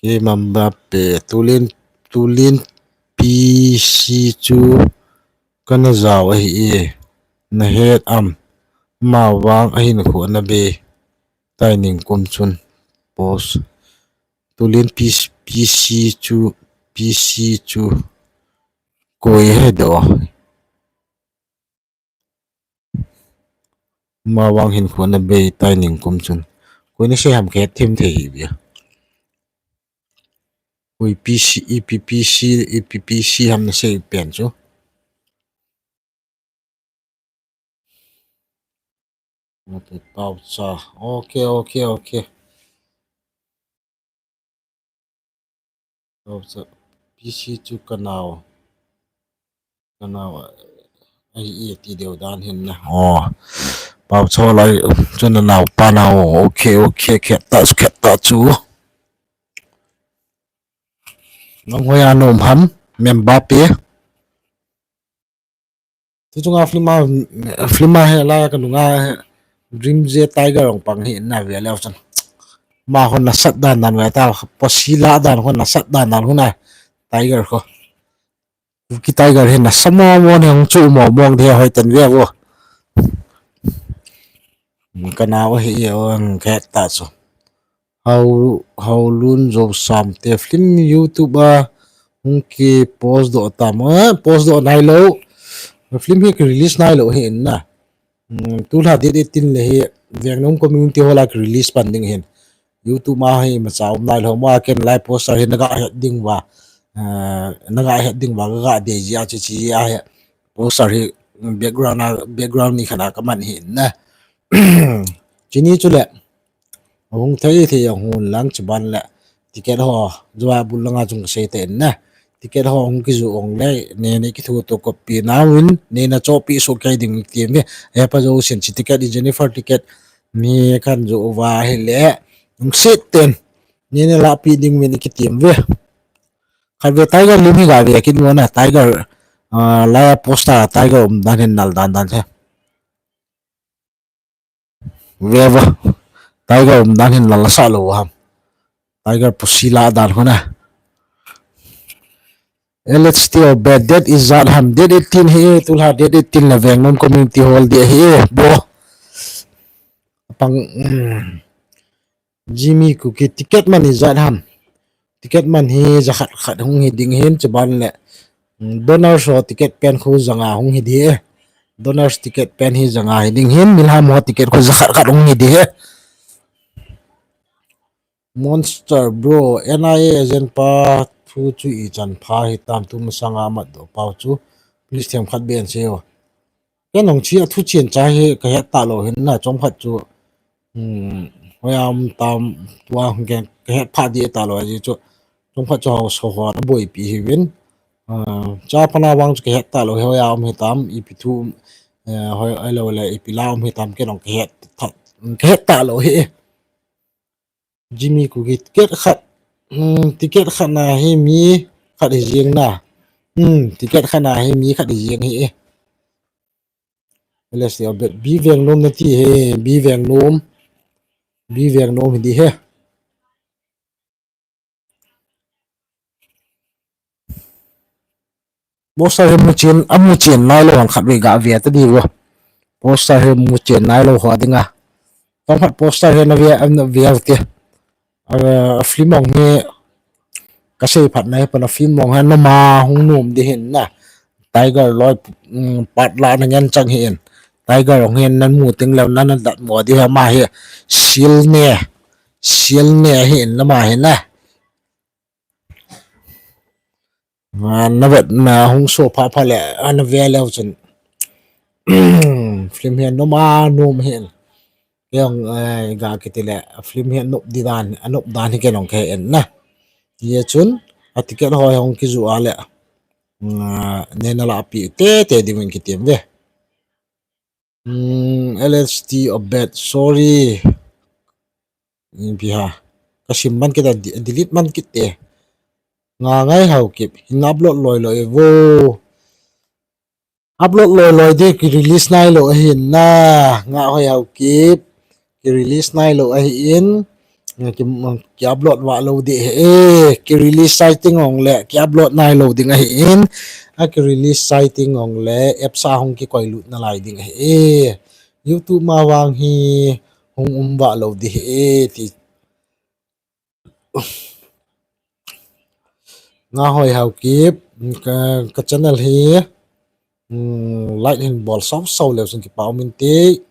Ke Mbappe, tulin, tulin P C chu kana jao ahi e, na het am, ma vang ahin khu na be, tai ning kum chun, post. Tulin P C, P C chu, P C chu, koi he do. Ma vang hin khu na be tai ning kum chun. Koi na se ham ke thim thei hi bia. Koi P C, ipi P C, ipi P C ham na se pen chu. Mate pau cha. Ok, ok, ok. Pau cha. P C chu kanao. Kanao. Ai, i ti deu dan hin na. Oh. Pau cha lai chu na nao pa nao. Ok, ok, khet ta, khet ta chu. Nang hoi a nom ham, Mbappe. Tu chunga film a, film a he la ka nunga he, Dream J Tiger ong pang hi na ve leu chan. Ma hon na sat dan dan ve ta, posi la dan hon na sat dan dan hon na Tiger ko. Kuki Tiger he na sa mo mo ne hong chu mo mo de hoi tan ve vo. Kana o he o ang khet ta so. Hau, Haulun Jousam te film YouTube a hung ki post doh tam. Eh, post doh nai lo. Film hi ki release nai lo hi in na. Hmm, tu la date eighteen le hi Vengnom Community Hall a ki release pan ding hin. YouTube ma hi ma cha um nai lo ma ken lai poster hi na ga het ding va. Eh, na ga het ding va ga de ji a chi chi a hi. Poster hi background a, background ni khana ka man hi in na. Chini chu le. Ahung thei thei ahung lang chuban le ticket ho, jua bul langa chung sei te na. Ticket ho hung kizu ong le, ne ne kithu to copy na win, ne na chopi so kai ding ti me. He pa jo sin chi ticket, Jennifer ticket, ni kan jo wa he le. Hung sit ten. Ne ne la pi ding win ki tim ve. Khat ve Tiger lim hi ga ve kin wa na Tiger, ah, la poster Tiger um dan hin nal dan dan he. Ve va. Tiger um dan hin lal sa lo ham. Tiger posi la dan hona. Let's still bet. Date ijat ham? Date eighteen hi, tulha date eighteen la Vengnom Community Hall dia hi, bro. Pang, um, Jimmy Kuki, ticket man ijat ham? Ticket man hi jakhat khat hung hi ding hin, chuban le, um, donors ho ticket pen khu janga hung hi di. Donors ticket pen hi janga hi ding hin, Milham ho ticket khu jakhat khat hung hi di. Monster bro, N I A agent pa thu chu ichan pha hitam, tu masanga matdoh pau chu, please themkhat beh in seiyo. Ken nong chi a thu chen cha hi kahet talou hin na, chomkhat chu, um, hoiya um tam, tua ken kahet pha di talou ahi chu, chomkhat chu hausa hon aboipi hiuvin. Uh, cha pana vang chu kahet talou hi, hoiya um hitam, ipi thu, uh, hoi, ahilou le ipi la um hitam, ken nong kahet ta, kahet talou hi. Jimmy Kuki, ticket khat, um, ticket khat na hi mi khat hi jeng na. Um, ticket khat na hi mi khat hi jeng hi e. Let's see, bet B Vengnom nati hi, B Vengnom. B Vengnom hi di hi. Poster hi muchen, amuchen nailou hon khatvei gave ta diu. Poster hi muchen nailou ho dinga. Chomkhat poster hi nave, nave te. A, film ong hi kasei phat na hi, pana film ong hi noma hung nom di hin na. Tiger loi, um, part la na ngen chang hin. Tiger ong hi nan mu teng leu nan datmo di hi, ama hi. Sil ne. Sil ne hin nama hi na. Ah, na vet na hung so pha pha le, ah, na ve leu chun. Film hi noma nom hin. Kei jong, eh, ga kiti le, film hi nop di dan, anop dan hi kei jong kahe in na. Hijeh chun, a ticket ho jong kiju a le, mm, nei na lapi tete diuvin kiti ve. Hmm, L H T Obed, sorry. Ipi ha. Kasim man kit a, di-, delete man kit te. Nga ngai Haokip, hin upload loi loi vo. Upload loi loi di, ki release nailou ahin na. Nga hoi Haokip, ki release nailou ahin. Ki, ki upload vah lou di he, ki release setting ong le, ki upload nailou ding ahin. A ki release setting ong le, apps a hung kikoi lut nalai ding ahi. YouTube ma vang hi hung um vah lou di he, ti. Nga hoi Haokip, ka, ka channel hi, mm, like hin bol sau sau leu chun kipa um inte.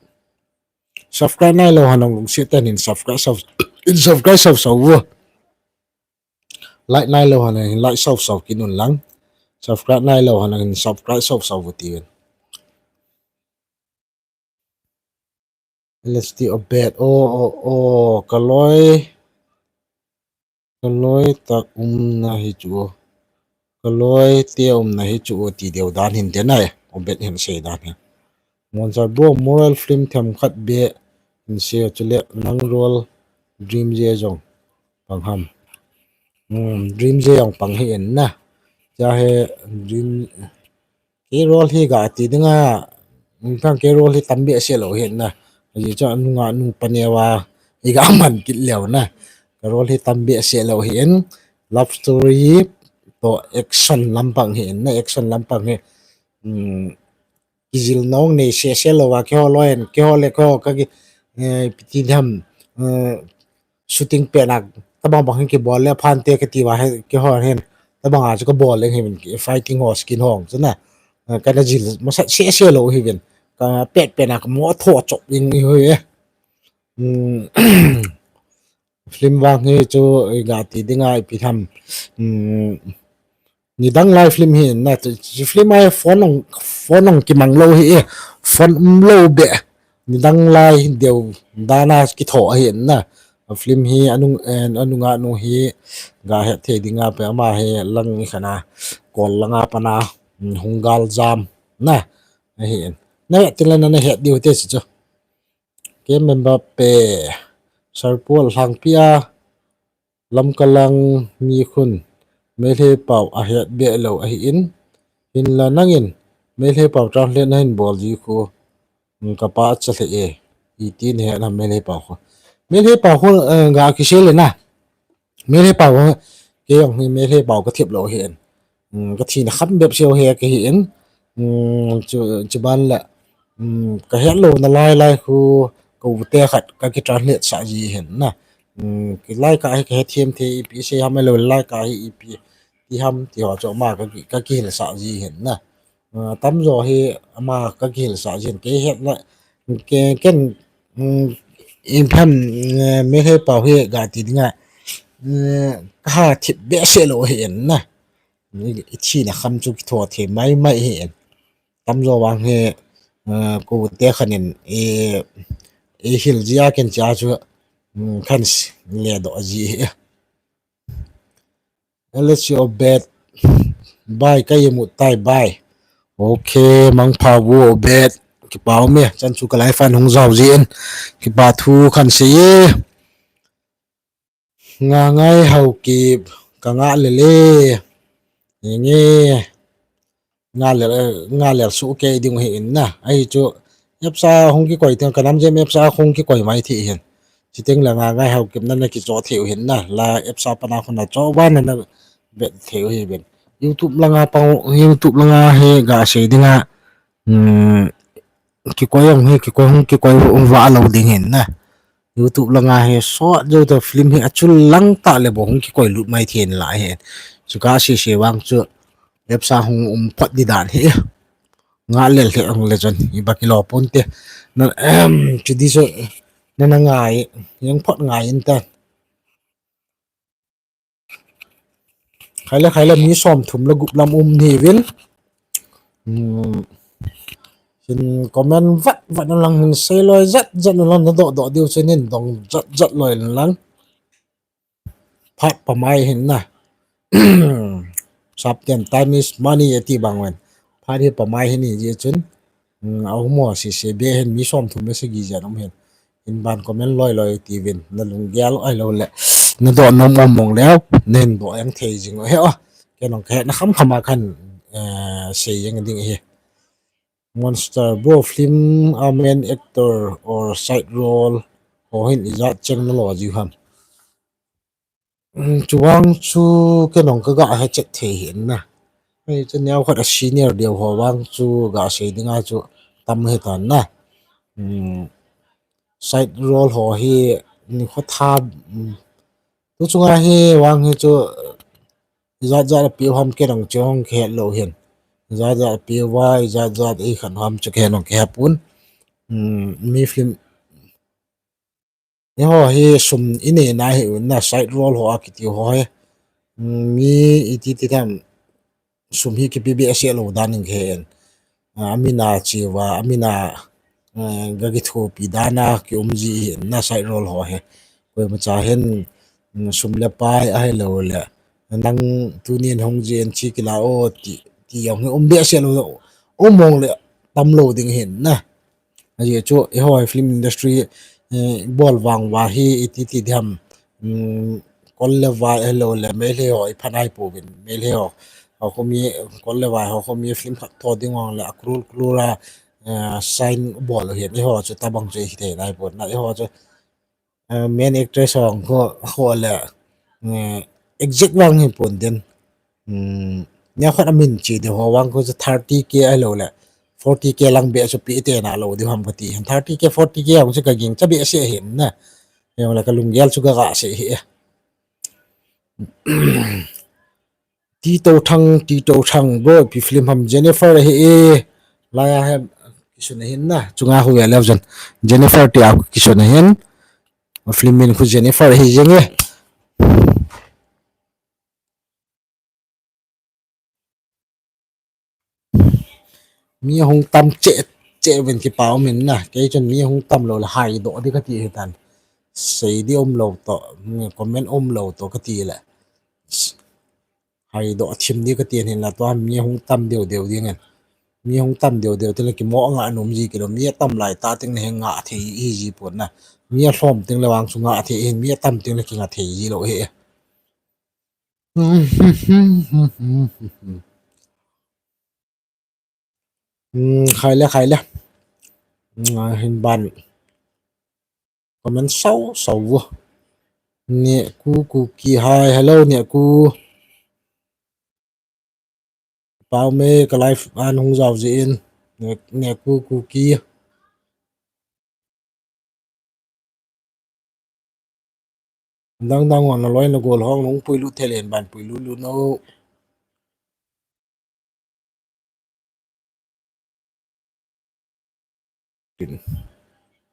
Subscribe nailou hon lungset tah in subscribe sau, in subscribe sau sau vo. Like nailou hon hin like sau sau kit un lang. Subscribe nailou hon hin subscribe sau sau vo ti uvin. Let's do a bet. Oh, oh, oh, ka loi. Ka loi tah umna hi chu. Ka loi te umna hi chu ti deu dan hin te nai. Obed hin sei dan hin. Monster bro, moral film themkhat beh hin sei, chule nang role Dream J jong pang ham. Hmm, Dream J jong pang hi in na. Cha he Dream Kei role hi ga ti dinga, nang kei role hi tam behseh lou hi na. Ajeh chu anunga nu paneo a, i ga man kit leu na. Ka role hi tam behseh lou hi in, love story toh action lampang hi in na, action lampang hi. Um, kijil nong nei sese lou a, keiho loi in, keiho le keiho ka ki, eh, piti dham, eh, shooting pet na, tabang bang hin kibol le, phante kati uva hi, keiho hin, tabang a chu kabol leng hi uvin, fighting ho, skin ho, chu na. Eh, kana jil masat sese lou hi uvin. Ka pet pet na, ka mo tho chop in hi uvin. Hmm. Film vang hi chu, i ga ti dinga, ipi ham. Hmm. Nidang lai film hi na, chu, chu film a phone ong, phone ong kimang lou hi e, phone um lou beh. Nidang lai deu dana kitho ahi na. A film hi anung, eh, anunga nu hi ga het thei dinga pe ama hi lang i khana kol langa pana, mm, hung gal jam na. Ahi na. Na het tile na, na het diu te chu. Kem member pe Sarpol Lhangpia. Lamka lang mi khun Meitei pau ahet beh lou ahi in, hinla nangin Meitei pau translate nahin bol ji khu, mm, ka pa acha lheh e, iti nahet ham Meitei pau khu. Meitei pau khu, eh, ga kisei le na. Meitei pau khu, kei jong hi Meitei pau ka thep lou ahi in. Ka thina kham bep seo he kahi in. Chu, chuban le, ka het lou na lai lai khu, ka u te khat ka ki translate sah ji hin na. Ki lai ka hi ka het thiam thei ipi sei ham, ahilou lai ka hi ipi ti ham ti ho chu ama ka ki, ka kihil sah ji hin na. Tamjo hi ama ka kihil sah ji hin, kei het na, ke, ken, in phan, me he pau hi ga ti dinga, ka ha thip behseh lou hi in na. I thina kham chu kitho thei mai mai hi in. Tamjo vang hi, ko te khan in, e, e hil jia ken cha chu, khan le do ji hi. Let's see, Obed. Bye, ka imut tai, bye. Okay, mangpha vo Obed. Kipa ume, chan chu ka live a hung jao jin. Kipa thu khan sei e. Nga ngai hau ki ka nga le le. Nge. Nga le, nga le su ke ding hi in na. Ahi chu, apps a hung kikoi teng, ka nam jem apps a hung kikoi mai thi hin. Chiteng le nga ngai hau kip na na kicho thei u hin na. La apps a pana khun na cho ba na na bet thei u hi ben. YouTube langa pang, YouTube langa hi ga sei dinga, kikoi hung hi, kikoi hung kikoi hung va lo ding hin na. YouTube langa hi sot jo to film hi achul lang ta le bo hung kikoi lut mai thei in la hi. Chu ka sei sei vang chu apps a hung um phot di dan hi. Nga lel he hung le chun i ba kilo pon te. Na, chu di so, na na ngai, yang phot ngai in ta. Khai le khai le mi som thum le gup lam um ni vin. Sin comment vat vat na lang, hin sei loi zat zat na lang, na do do diu chen hin dong zat zat loi lang. Phat pa mai hin na. Sap ten, time is money ati bang ven. Phat hi pa mai hin ni ji chun. Aum mo si se be hin mi som thum le sagi jan um hin. In ban comment loi loi ti vin. Na lunggel ai lo le. Na do nom om mong le. Nen do yang thei jing he o. Ke nong ke na kham kham a khan, eh, sei yang ding hi. Monster bro, film a main actor or side role ho hin ijat cheng na lo ji ham. Chuang chu ke nong ka ga he chet thei hin na. Hei chu neo khat a senior deu ho vang chu ga sei dinga chu tam he tan na. Side role ho hi ni kho tha, tu chunga hi vang hi chu, ijat jat a piu ham ke nong chu hong ke lo hin. Ijat jat a piu va, ijat jat i khan ham chu ke nong ke pun. Mi film Eiho hi sum i nei na hi un na, side role ho a kiti ho hi. Mi i ti ti tham sum hi kipi behseh lo dan in ke hen. Amina chiva, amina, ga kithopi dan a ki um ji hi na side role ho hi. Koima cha hin, sum le pai ahi lo le. Nang tunin hong ji en chi kila o ti, ti jong hi um behseh lo, um mong le tam lo ding hin na. Ajeh chu, eiho film industry, eh, bol vang va hi, i ti ti diham, um, kol le vai, eh, lo le, Meitei ho, i phanai pu vin, Meitei ho, ho khomi, kol le vai, ho khomi film khat tho ding vang le, a crore, crore a, eh, sign bol hin, eiho chu tabang chu i thei nai pu na, eiho chu, eh, main actress ho, ho, ho le, eh, exact vang hi pun din, Nia khat a min chi de ho vang ko chu thirty K a lo le, forty K lang be chu pi te na lo di ham ka ti hin. Thirty K, forty K ang chu ka ging cha be se hin na. Yang le ka lunggel chu ka ga se hi. Ti to thang, ti to thang, bro, pi film ham Jennifer hi e. La ya he kisun hin na. Chunga hu ya le jan. Jennifer ti a kisun hin. Film min khu Jennifer hi jeng e. Mi hung tam che, che ven kipa um in na. Kei chun mi hung tam lo le hai do di ka ti hi tan. Sei di um lo to, comment um lo to ka ti le. Hai do thim di ka ti hin la to mi hung tam deu deu di ngen. Mi hung tam deu deu te le ki mo nga num ji ki lo. Mi tam lai ta ting le nga thei i ji pon na. Mi a hlom ting le vang chu nga thei hin, mi tam ting le ki nga thei ji lo he. Khai le, khai le. Hin ban. Comment sau, sau vo. Nia ku, ku ki hai, hello, nia ku. Pau me ka live an hung jao jin. Ne, ne ku ku ki. Dang dang wan na loi na gol hong nung pui lu thelen ban pui lu lu no.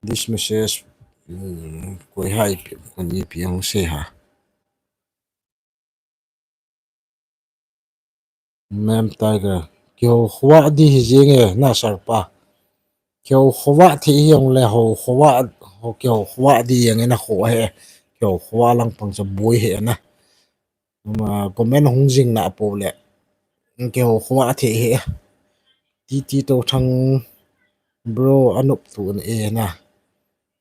This message, um, koi hai pi, koi ni pi hong se ha. Ma'am Tiger, kihou khua di hi jing e, na sar pa. Kihou khua thi hi ong le hou khua, hou kihou khua di jing e na khua he. Kihou khua lang pang cha bui he na. Ma comment hung jing na po le. Kihou khua thi he. Ti ti to thang bro anop tu e na.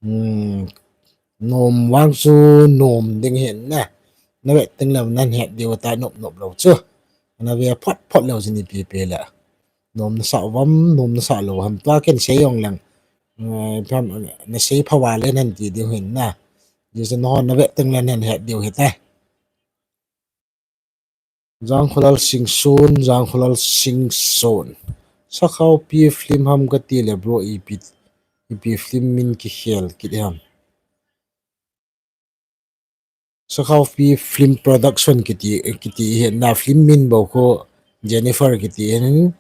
Hmm. Nom vang chu nom ding hin na. Na ve ting lam nan het diu ta nop nop lo chu. Na ve phot phot lo jini pi pi la. Nom na sa vam, nom na sa lo ham tua ken sei ong lang. Eh, pham na sei phawa le nan ti diu hin na. Ji sa no na ve ting lam nan het diu hita. Jangkholal Singson, Jangkholal Singson. Sakhaupi film ham kati le bro ipi, ipi film min kikhel kit ham. Sakhaupi film production kiti, kiti hi na film min bou kho Jennifer kiti hin,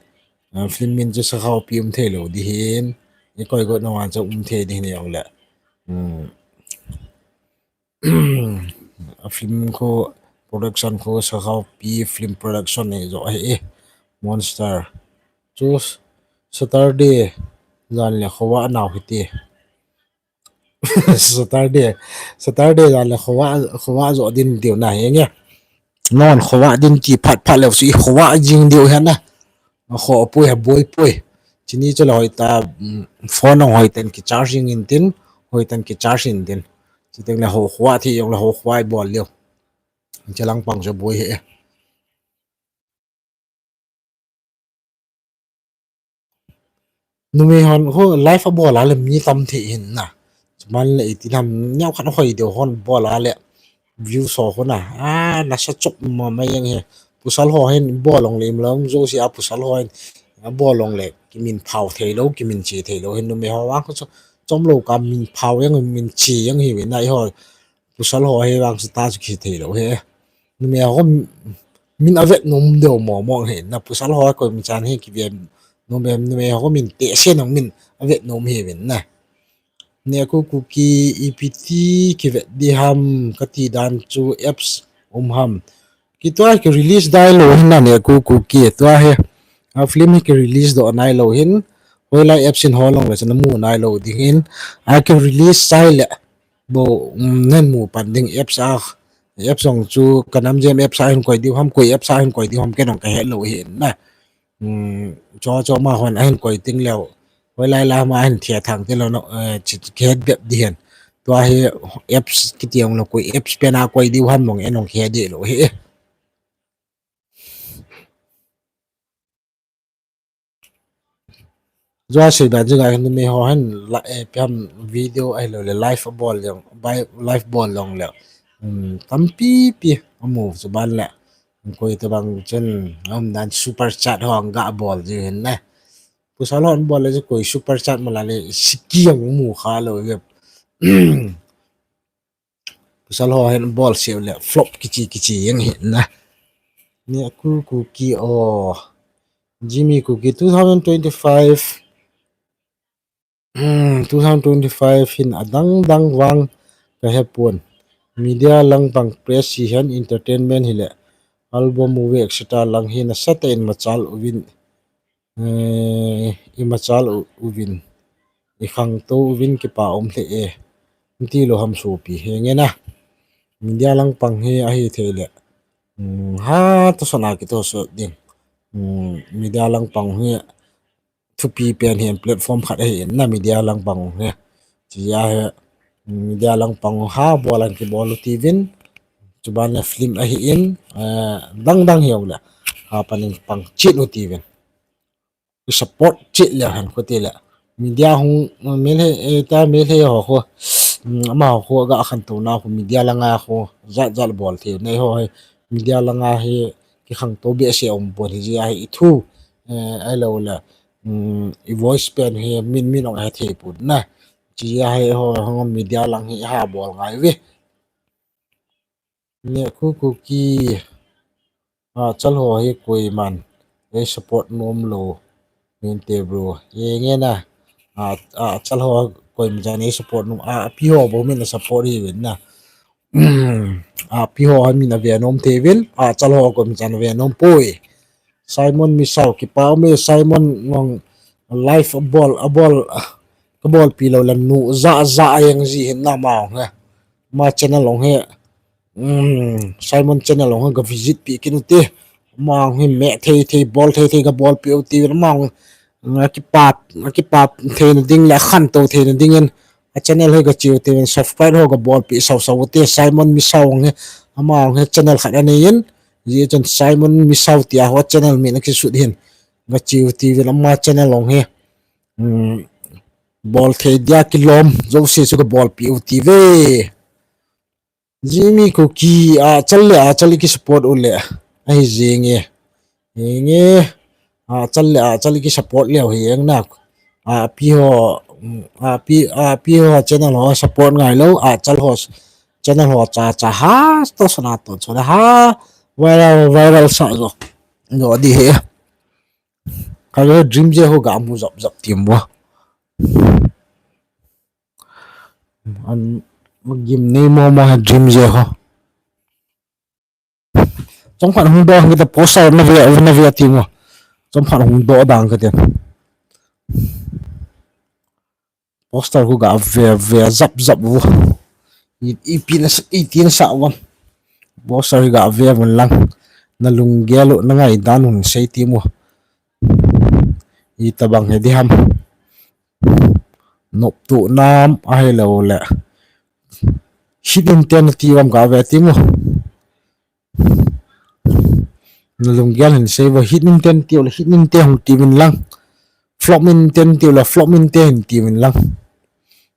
ah, film min chu Sakhaupi um thei lo di hin, i koi got na wan chu um thei di hin yong le. Hmm. A film kho production kho Sakhaupi film production nei jo ahi e. Monster. Chu Saturday jan le khowa nau hiti. Saturday, Saturday jan le khowa, khowa jo din diu na hi nge. Non khowa din ti phat phat le si khowa jing diu hena. Kho pui ha boi pui. Chini chu le hoi ta, mm, phone ong hoi ten ki charging in tin, hoi ten ki charge in tin. Chiteng le ho khowa thi yong le ho khowa i bol liu. Chalang pang jo boi he. Numei hon kho live a bol a le mi tam thei hin na. Chuman le iti nam nyau khat hoi deu hon bol a le view so kho na. A, nasa chop ma ma yang he. Pasal ho hin bol long le im long jo si a pasal ho hin a bol long le kimin phau thei lo, kimin chi thei lo hin numei ho vang kho chu chom lo ka min phau yang min chi yang hi ve na i ho. Pasal ho hi vang chu ta chu ki thei lo he. Numei ho min a vet nom deu mo mo he. Na pasal ho ko min chan he ki ve nom em numei ho min te se nong min a vet nom he ven na. Ne ku ku ki ipi ti ki vet di ham kati dan chu apps um ham. Ki tua ki release dai lo hin na ne ku ku ki tua he. A film hi ki release do nai lo hin. Hoi lai apps in ho long le chan mu nai lo ding hin. A ki release sai le. Bo, um, nen mu pan ding apps a, apps ong chu ka nam jem apps a hin koi diu ham, koi apps a hin koi diu ham, ken ong ka he lo hi na. Um, cho, cho ma hon a hin koi ting leo. Hoi lai la ma hin thia thang te lo no, eh, chi, chi, ke het bep di hen. Tua hi apps kiti ong lo koi apps pen a koi diu ham mong en ong ke di lo hi. Jua sei ban jing a hin numei ho hin la, eh, piam video ahi lo le live a bol jong, bai, live bol long le. Um, tampi pi amu chu ban le. Koi te bang chen, um, dan super chat ho ang ga bol ji hin na. Pasal ho bol le koi super chat ma la le siki ang mu kha lo le. Pasal ho hin bol siu le flop kichi kichi yang hin na. Ni a ku ku ki o. Jimmy Kuki two thousand twenty-five. Hmm, two thousand twenty-five hin adang dang vang ka he pon. Media lang pang press hi hen entertainment hi le album movie et cetera lang hi nasatah in machal uvin. Eh, i machal u-, uvin, i khangtou uvin kipa um hle e. Nti lo ham sopi he nge na. Media lang pang hi ahi thei le. Hmm, ha to sana ki to so ding. Hmm, media lang pang hi thupi pen hi platform khat ahi na media lang pang hi. Chi ya he media lang pang ha bol an ki bol u ti vin. Chuban le film ahi in, eh, dang dang hi le. Ha panin pang chin u ti vin. Ki support chih le han kho ti le. Media hung, mel he, eh, ta mel he ho kho. Mm, ama ho kho ga khan to na kho media langa kho. Jat jat bol thei. Nei ho he media langa he kikhangtou behseh um pon hi, jia hi i thu, eh, ahilou le, um, i voice pen hi min, min ong he thei pon na. Jia hi ho, ho media lang hi ha bol ngai ve. Nekhu Kuki, Achal ho hi koiman ei support nom lou inte bro. Enge na, a, Achal ho koiman ei support nom, a, Api ho bou min a support hi uvin na. Api ho hi min ave nom thei uvin, Achal ho koiman ave nom poi. Simon Misao, kipa ume Simon, nong live abol, abol, kabolpi lou le nu ja ja jeng ji hin na ma ong he. Ma channel ong he. Um, Simon channel ong he ga visit pi kit u te. Ma ong he me thei thei bol thei thei ga bolpi u te. Ma ong, mm, akipa, akipa theina ding le akhantou theina dingin a channel hi ga chiu te, subscribe ho ga bolpi sau sau u te. Simon Misao ong he. Ama ong he channel khat anei in. Ji chun Simon Misao tia ho channel min a kisut hin. Ga chiu te ama channel ong he. Um, bol thei dia kilom jouse chu ga bolpi u te ve. Jimmy Kuki, Achal le Achal i ki support u le ahi jenge. Enge, Achal le Achal i ki support leu hi eng na. Api ho, Api, Api ho channel ho support ngai lou, Achal ho channel ho cha cha ha, to sana to chona ha, viral, viral sa jo. Jo di he. Ka jo dream je ho ga mu jap jap ti mo. An, magim nei mo mo ha dream je ho. Chomkhat hung doh kita poster na ve, na ve ti mo. Chomkhat hung doh dang ka te. Poster hu ga ve, ve jap jap u. I, i pi na sa, i ti na sa wa. Poster hu ga ve mun lang. Na lunggel u na ngaidan un sei ti mo. Itabang he di ham. Nopto nam ahilou le. Hit inte na ti uvam ga ve ti mo. Na lunggel hin sei uva hit inte na ti u le hit inte hung ti uvin lang. Flop inte na ti u le flop inte hin ti uvin lang.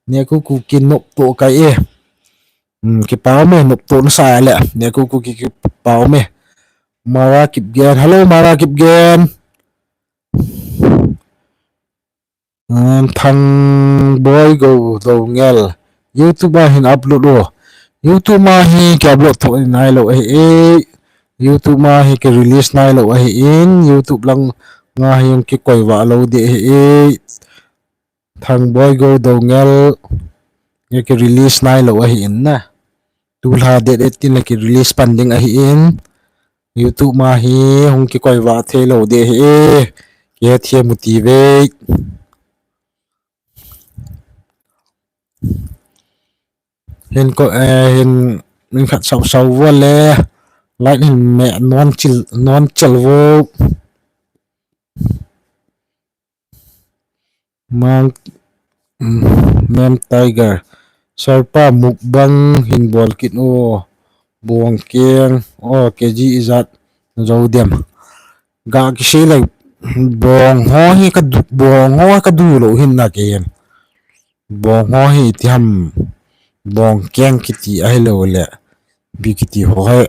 Nekhu Kuki nopto kai e. Hmm, kipa ume nopto na sa le. Nekhu Kuki kipa ume. Mara Kipgen. Hello, Mara Kipgen. Um, Thangboi Go Dongel. YouTube a hin upload u. YouTube ma hi ki upload tho nailou ahi e. YouTube ma hi ki release nailou ahi in. YouTube lang nga hi ki koi va lou di ahi e. Thangboi Go Dongel. Nge ki release nailou ahi in na. Tulha date eighteen le ki release pan ding ahi in. YouTube ma hi hung ki koi va thei lou di ahi e. Ki het hi mu ti ve. Hin ko, eh, hin min khat sau sau vo le. Like hin me non chil, non chil vo. Mang, mm, Mem Tiger. Sarpa mukbang hin bol kit o. Bong keng. O, K G ijat. Zo dem. Ga kisei le bong ho hi ka du, bong ho ka du lou hin na ke hin. Bong ho hi ti ham. Bong keng kiti ahilou le. Bi kiti ho he.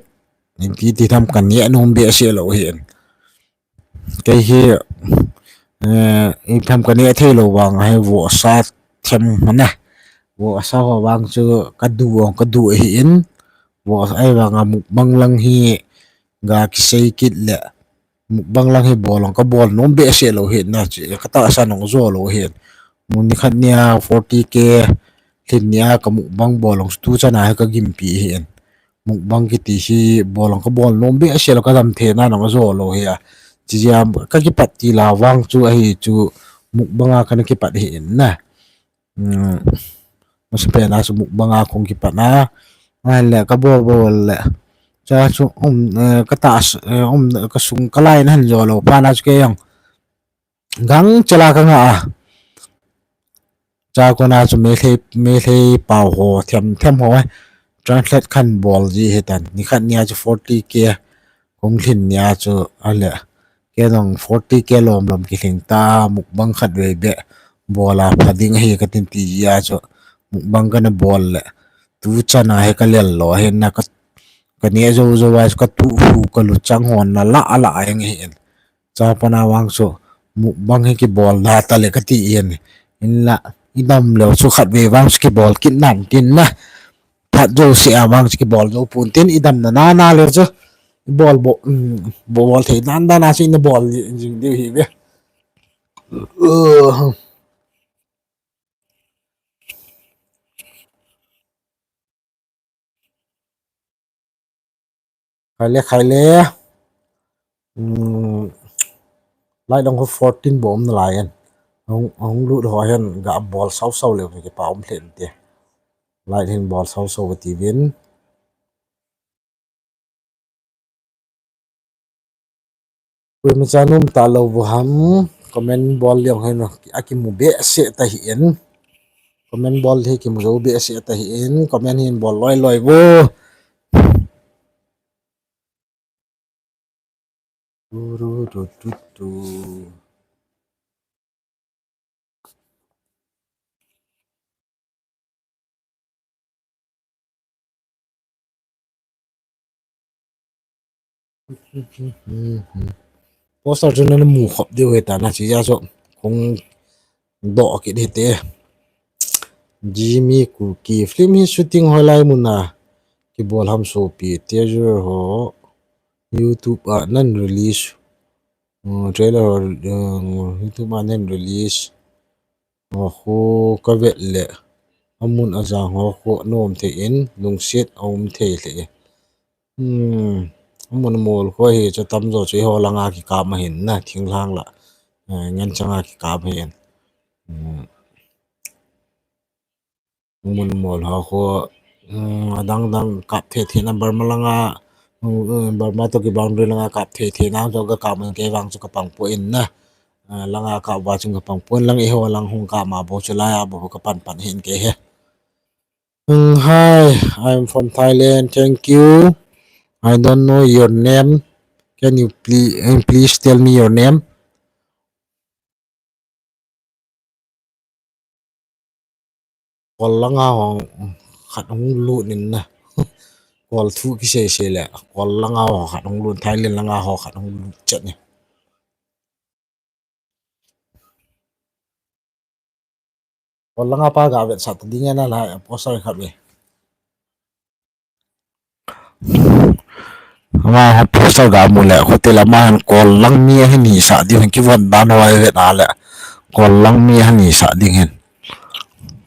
Ti ti tham ka ne nom behseh lou hin. Kei hi, eh, i tham ka ne thei lou vang ahi vohsa them na. Vohsa ho vang chu ka du, ka du ahi in. Vohsa ahi vang a mukbang lang hi ga kisei kit le. Mukbang lang hi bol ong ka bol nom behseh lou hin na chu ka tahsa nong jo lou hin. Mun ni khat nia forty K lhin nia ka mukbang bol ong tu chana hi ka gimpi hin. Mukbang kiti hi bol ong ka bol nom behseh lou ka dam thei na nong jo lou hi a. Chi jia ka kipat ti la vang chu ahi chu mukbang a ka na kipat hi in na. Hmm. Masa pen a chu mukbang a kong kipat na. Ahin le ka bol bol le. Cha chu um, eh, ka ta s-, eh, um, ka sung ka lai na han jo lou. Pa na chu ke jong. Gang chala ka nga a. Cha ko na chu me thei, me thei pau ho, thiam, thiam ho, eh. Translate khan bol ji hi tan. Ni khat nia chu forty K. Kong lhin nia chu a le. Ke nong forty K lom lom ki lhing ta mukbang khat vei be. Bol a pha ding hi ka tin ti ji a chu. Mukbang ka na bol le. Tu chana hi ka lel lou hi na ka Ka neh jou jou a chu ka tuh hu ka luchang hon na la a la a eng hi en. Chapana vang chu mukbang hi kibol da ta le ka ti en. Inla i dam leu chu khat ve vang chu kibol kit nan tin na. Phat jouse a vang chu kibol jou pon tin i dam na na na leu chu. I bol bo, um, bol thei dan dan a chu i na bol jing diu hi ve. Uh. Khai le, khai le. Hmm, light lang ho fourteen bou um nalai hen. Hung, hung lut ho hen ga bol sau sau le kipa um lhen te. Light hin bol sau sau ti vin. Koima cha nom talou vo ham, comment bol leng hen, akimu behseh ta hi en. Comment bol hi kimu jou behseh ta hi en, comment hin bol loi loi vo. Tu, tu, tu, tu, tu. Poster chu nana mu khop diu hita na, chi ja chu kong doh kit hite. Jimmy Kuki film hi shooting hoilai muna kibol ham sopi, teaser ho YouTube a nan release, uh, trailer ho, uh, YouTube a nan release. Ho khu ka vet le amun ajang ho khu anom thei in, lungset aum thei le. Hmm, amun amol khu hi chu tamjo chu eiho langa kikap ahin na, thinglhang la, eh, ngen changa kikap ahin. Hmm. Amun amol ho khu, hmm, adang dang kap thei thei na Burma langa, hmm, Burma to ki boundary langa kap thei thei na jo ga kap man kei vang chu ka pang poi na. Ah, langa kap va chung ka pang pon lang eiho lang hung kap ma bou chu laiya bou ka pan pan hin kei he. Mm, hi, I'm from Thailand. Thank you. I don't know your name. Can you please, please tell me your name? Kol langa ho khat hung lut in na. Kol thu kisei sei le. Kol langa ho khat hung lut, Thailand langa ho khat hung lut chet ni. Kol langa pa ga vetsah ta ding e na la, poster khat ve. Ama ha poster ga mu le, khote la ama hin Kol lang mi ahin hisah ding hin kivon dan ho a vet a le. Kol lang mi ahin hisah ding hin.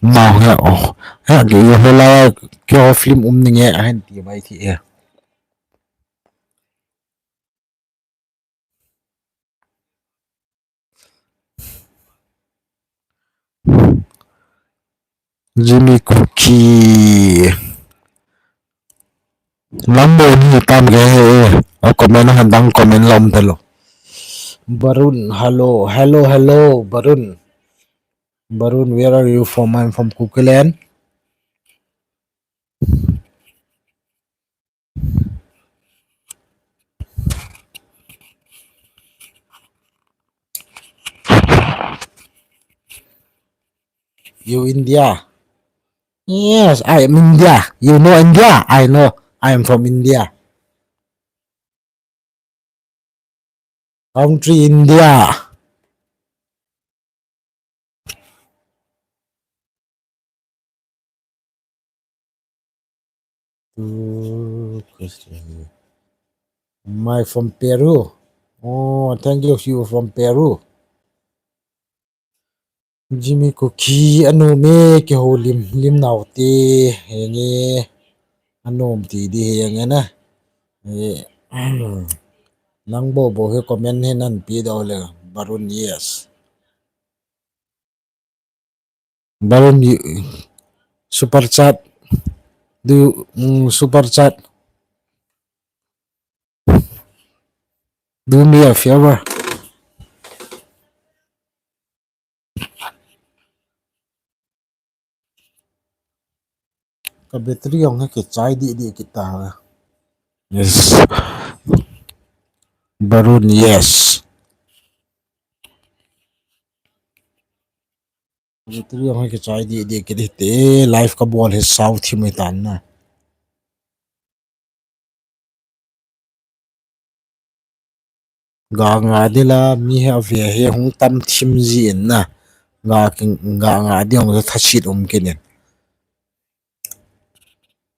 Ama he, oh, he, ki, he la, ki ho film um ni nge ahin ti mai thi e. Jimmy Kuki. Lambo ni tam ke he. A comment han dang comment lom talo. Barun, hello, hello, hello, Barun. Barun, where are you from? I'm from Kukiland. You India? Yes, I am India. You know India? I know. I am from India. Country India. My from Peru. Oh, thank you, you from Peru. Jimmy Kuki, anom e, kihoulim, lim nau te, henge, anom ti di henge na. E, nang bou bou hi comment hi nan pe dau le, Barun, yes. Barun, you, super chat. Do you, mm, super chat? Do me a favor. Ka battery jong hi kichai dih dih kit ta. Yes. Barun, yes. Battery jong hi kichai dih dih kit hite, live ka bol hi sao thim hi tan na. Ga nga ding la, mi hi ave hi hung tam thim ji in na. Ga ki, ga nga ding hung thasit um kit in.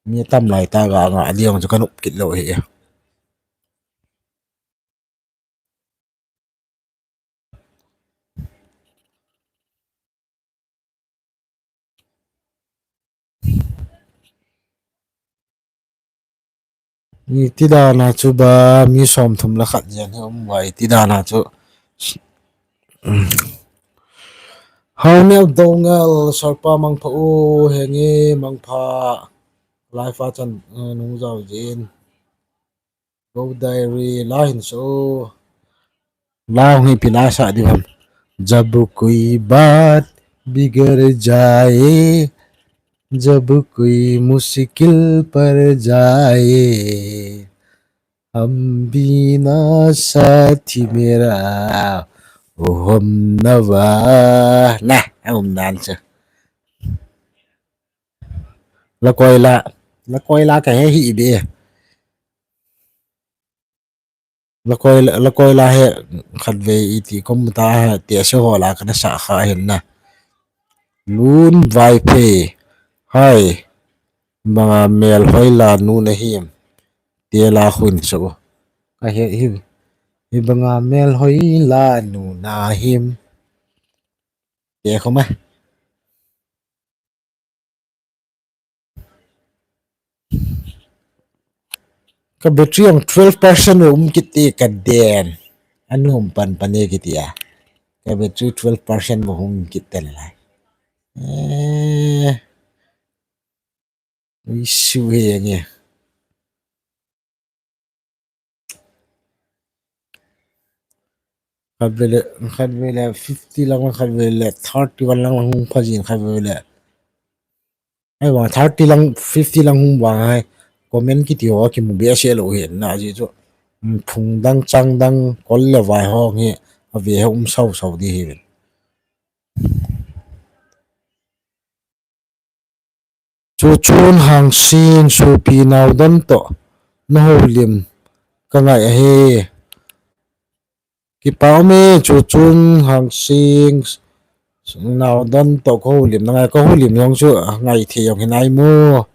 Mi tam lai ta ga nga ding hung chu ka nop kit lou hi. Iti dan a chu ba mi som thum le khat jen hi um uva, iti dan a chu. Haunel Dongel, Sorpa mangpha u, henge mangpha. Live a chan, eh, nung jao jin. Go Diary, la hin so. La hung hi pi la sa di ham. जब कोई बात बिगड़ जाए, जब कोई मुश्किल पड़ जाए, हम भी ना साथी मेरा, ओ हम नवा. Na, um dan sa. La koi la, la koi la ka he hi be. La koi la, la koi la he khat ve iti kom ta he te se ho la ka na sa kha hin na. Lun Vaiphei. Hai. Banga mel hoi la nu na him. Te la khun so. Ka he hi. Hi banga mel hoi la nu na him. Te khoma. Ka battery ang twelve percent um kit ti ka den. Anu um pan pan e kiti a. Ka battery twelve percent mo hung kit ta la. Eh. Issue he nge. Khat vele, khat vele fifty lang, khat vele thirty one lang hung pha jin khat vele. Ai vang thirty lang, fifty lang hung vang hai. Comment kiti ho kimu be se lou hin na ji chu. Phung dang chang dang kol le vai ho nge ave he um sau sau di hi. Chuchun Hangsing, Supi Naodon toh na houlim ka ngai ahi. Kipa um e, Chuchun Hangsing, Naodon toh ka houlim na ngai, ka houlim jong chu ngai thei jong hinai mo.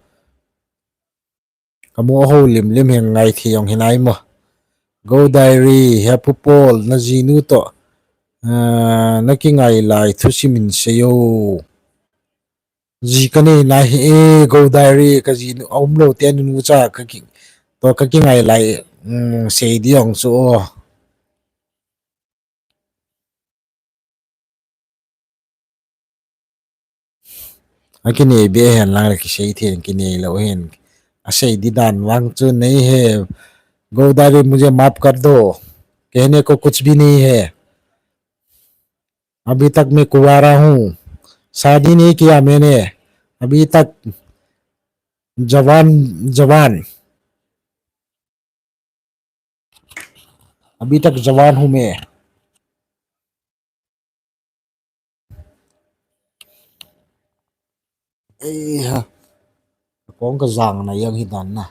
Ka mu a houlim lim hi ngai thei jong hinai mo. Go Diary, he Pu Paul, na jinu toh, ah, na kingai lai thusim in sei o. Ji ka nei nai hi e, Go Diary, ka jinu a um lou te nunu cha ka ki, toh ka kingai lai, um, sei di jong chu o. A kinei be hen lang le kisei thei kinei lou hen. A sei di dan vang chu nahi hai. Go Diary, मुझे माफ कर दो, कहने को कुछ भी नहीं है। अभी तक मैं कुंवारा हूँ, शादी नहीं किया मैंने, अभी तक जवान, जवान। अभी तक जवान हूँ मैं। Ei ha. Kong ka jang na jang hi dan na.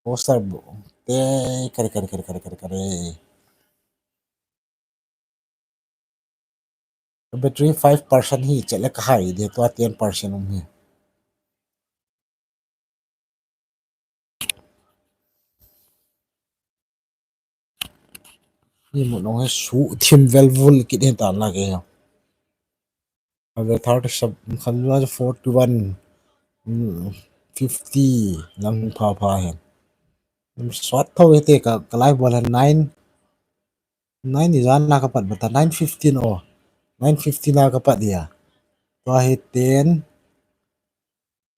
Poster bu. Te kare kare kare kare kare kare. Battery five percent hi chele ka hai de, tua ten percent um hi. Ni mu nong he su thim vel vul kit hen tan la ke. Ave thirty sub khan la forty one, mm, fifty lang pha pha hen. Swat tho he te ka, ka live bol hen nine. Nine ijan na ka pat bata, nine fifteen o. Nine fifteen na ka pat dia. Tua hi ten,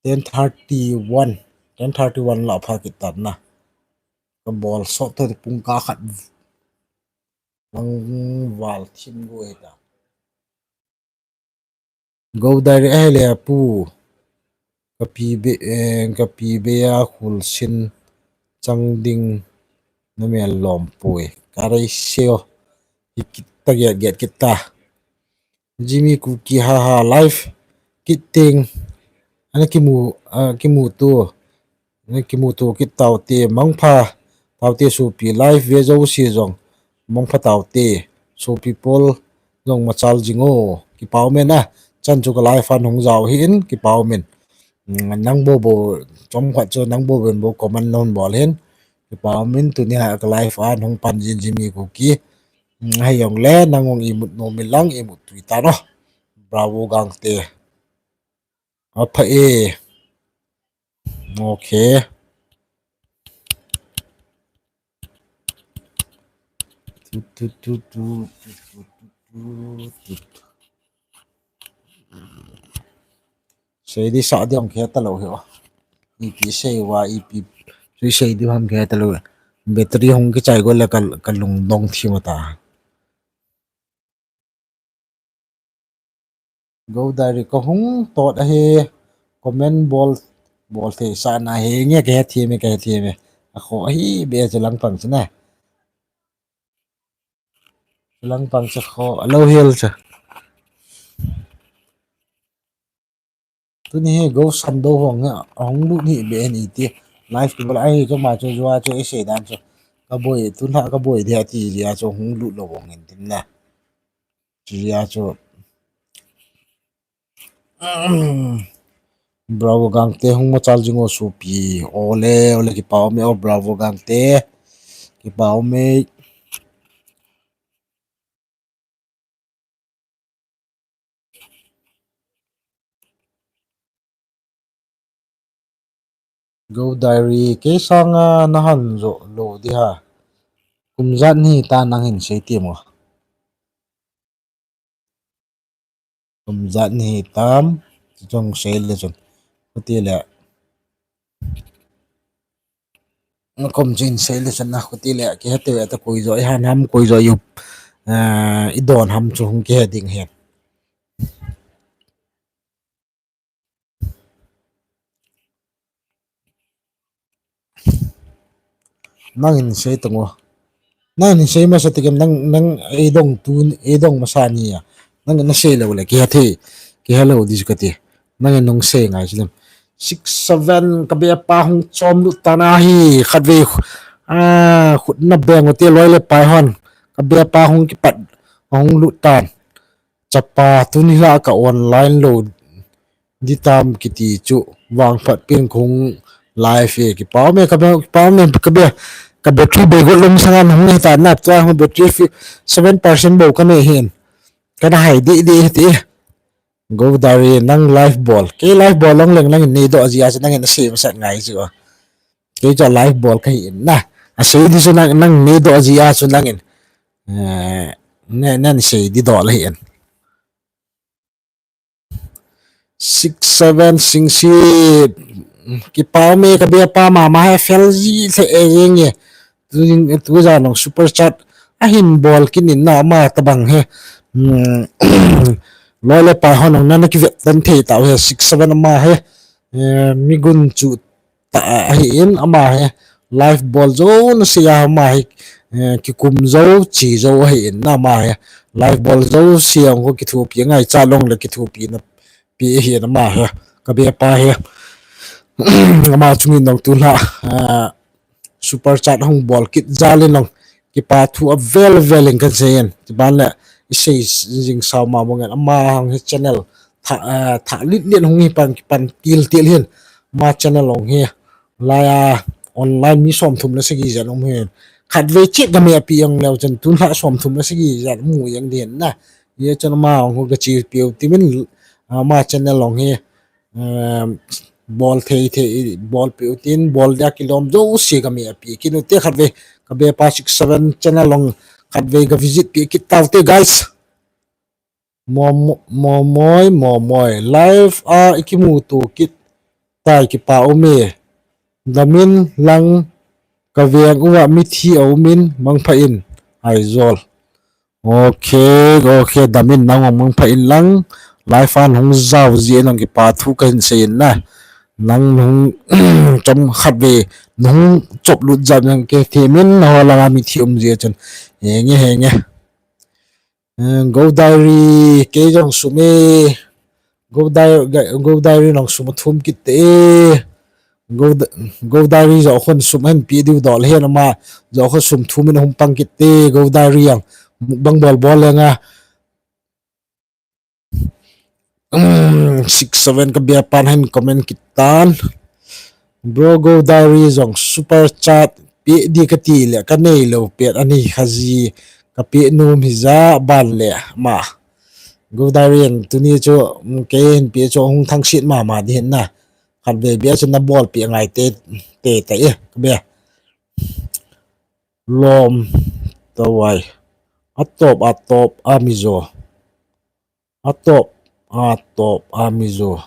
ten thirty one. Ten thirty one la pha kit tan na. Ka bol sot tho pung ka khat. Lang val thim go he ta. Go Diary, ahile Pu, ka pi be, eh, ka pi be a khul sin chang ding na mel lom pui. Ka rei seo. Hi kit ta, get, get kit ta. Jimmy Kuki, ha ha, live kit ting. Ana kimu, ah, kimu tu. Ana kimu tu kit tau te, mangpha. Taute sopi live ve jouse jong mangpha taute. Sopi Paul jong machal jing o. Kipa umin a. Chan chu ka live a nahung jao hi in kipa umin. Nang bou bou chomkhat chu nang bou bou comment nahung bol hin. Kipa umin tuni a ka live a nahung pan jing jing mi Kuki. Hei jongle nang jong imut nom in lang imut tui tan o. Bravo Gangte. Apha e. Okay. Tut, tut, tut, tut. Sei di sa di hung khe ta lou hi o. Ipi sei uva, ipi sei di hung khe ta lou. Battery hung kichai go le ka, ka lungdong thim ta. Go Diary ka hung tot ahi, comment bol, bol thei sa na hi nge ka he thim e, ka he thim e. A kho ahi be chu lang pang chu na. Lang pang chu kho, a lo hel chu. Tuni hi Go Sando hung, hung lut hi be ni ti. Live ti bol ahi chu ma chu jua chu i sei dan chu. Ka boi, tun ha ka boi dia ti dia chu hung lut lou vong in tin na. Chia chu. Bravo Gangte hung machal jing o sopi. Ole, ole kipa ume o Bravo Gangte. Kipa ume. Go Diary, kei sanga na han jo lou di ha. Kum jat ni ta nang hin sei ti mo. Kum jat ni tam, chong sei le chun. Khuti le. Kum chin sei le chun na khuti le, kihe te ta koi jo, i han ham koi jo yup. Eh, i don ham chu hung kihe ding hen. Nang in sei tang o. Nang in sei masa tikem nang, nang ei dong tu, ei dong masa ni a. Nang in na sei lou le, kiha thei, kiha lou di kati. Nang in nung sei ngai si lem. Six seven ka be pa hung chom lut tan ahi, khat ve, ah, khut na beng o te loi le pai hon. Ka be pa hung kipat, hung lut tan. Chapa tuni la ka online lou di tam kiti chu vangphat pen kong live e kipa ume ka be, kipa ume ka be, ka battery be go lom sanga hung he ta na tua hung battery fi seven percent bou ka nei hin. Ka na hai di di ti. Go Diary nang live bol. Kei live bol long leng nang nei do ji a nang na sei masat ngai chu. Kei chu live bol ka hi in na. A sei di chu nang, nang nei do ji a chu nang in. Eh, ne, ne sei di do la hi in. Six seven Singsi kipa ume ka be pa mama he fel ji the e yeng e. Tu, tu ja nong super chat a hin bol kinin na ma tabang he. Hmm. Loi le pai hon nong na na kivet tan thei ta he six seven ama he. Eh, mi gun chu ta ahi in ama he live bol jo na sei a ama he, eh, kikum jo chi jo ahi in ama he live bol jo sei ang ko kithupi ngai cha long le kithupi na pi ahi in ama he ka be pa he ama chungin nong tu la, ah, super chat hung bol kit jal in nong kipa thu a vel vel in kan sei in ti ban le i sei jing sao ma mong in ama hung he channel tha, eh, tha lit lit hung hi pan, pan til til hin. Ma channel long hi. Laiya online mi som thum le sagi jan um hin. Khat ve chit ka me api ang leu chan tun la som thum le sagi jan mu yang din na. Ye chan ma hung ka chi piu ti min, ah, ma channel long hi. Eh, bol thei thei, bol piu tin, bol dia kilom jo si ka me api. Kinu te khat ve, ka be pa six seven channel long khat ve ka visit pi kit tau te guys. Mo, mo, mo, moi, mo, moi. Live a ikimuto kit tai kipa ume. Damin lang ka veng uva mithi a umin mangpha in Aizawl. Okay, okay, damin nang mangpha in lang. Live a hung jao ji nang kipa thu ka hin sei in na. Nang hung chom khat ve, hung chop lut jat nang ke themin na ho langa mithi um ji chun. Henge, henge. Eh, Go Diary, kei jong sum e. Go Diary, Go Diary nong sum thum kit te e. Go, Go Diary jo khun sum hin pe diu dol hin ama jo khun sum thum in hung pang kit te Go Diary jong mukbang bol bol leng a. Um, six seven ka bia pan hin comment kit tan. Bro Go Diary jong super chat pe di ka ti le ka nei lo pet ani khaji ka pe nom hi ja ban le ma. Go Diary jong tuni chu, um, kei hin pe chu hung thang sit mama di hin na. Khat ve bia chu na bol pe ngai te te ta e ka bia. Lom tawai. Atop, atop, amizo. Atop, atop, amizo.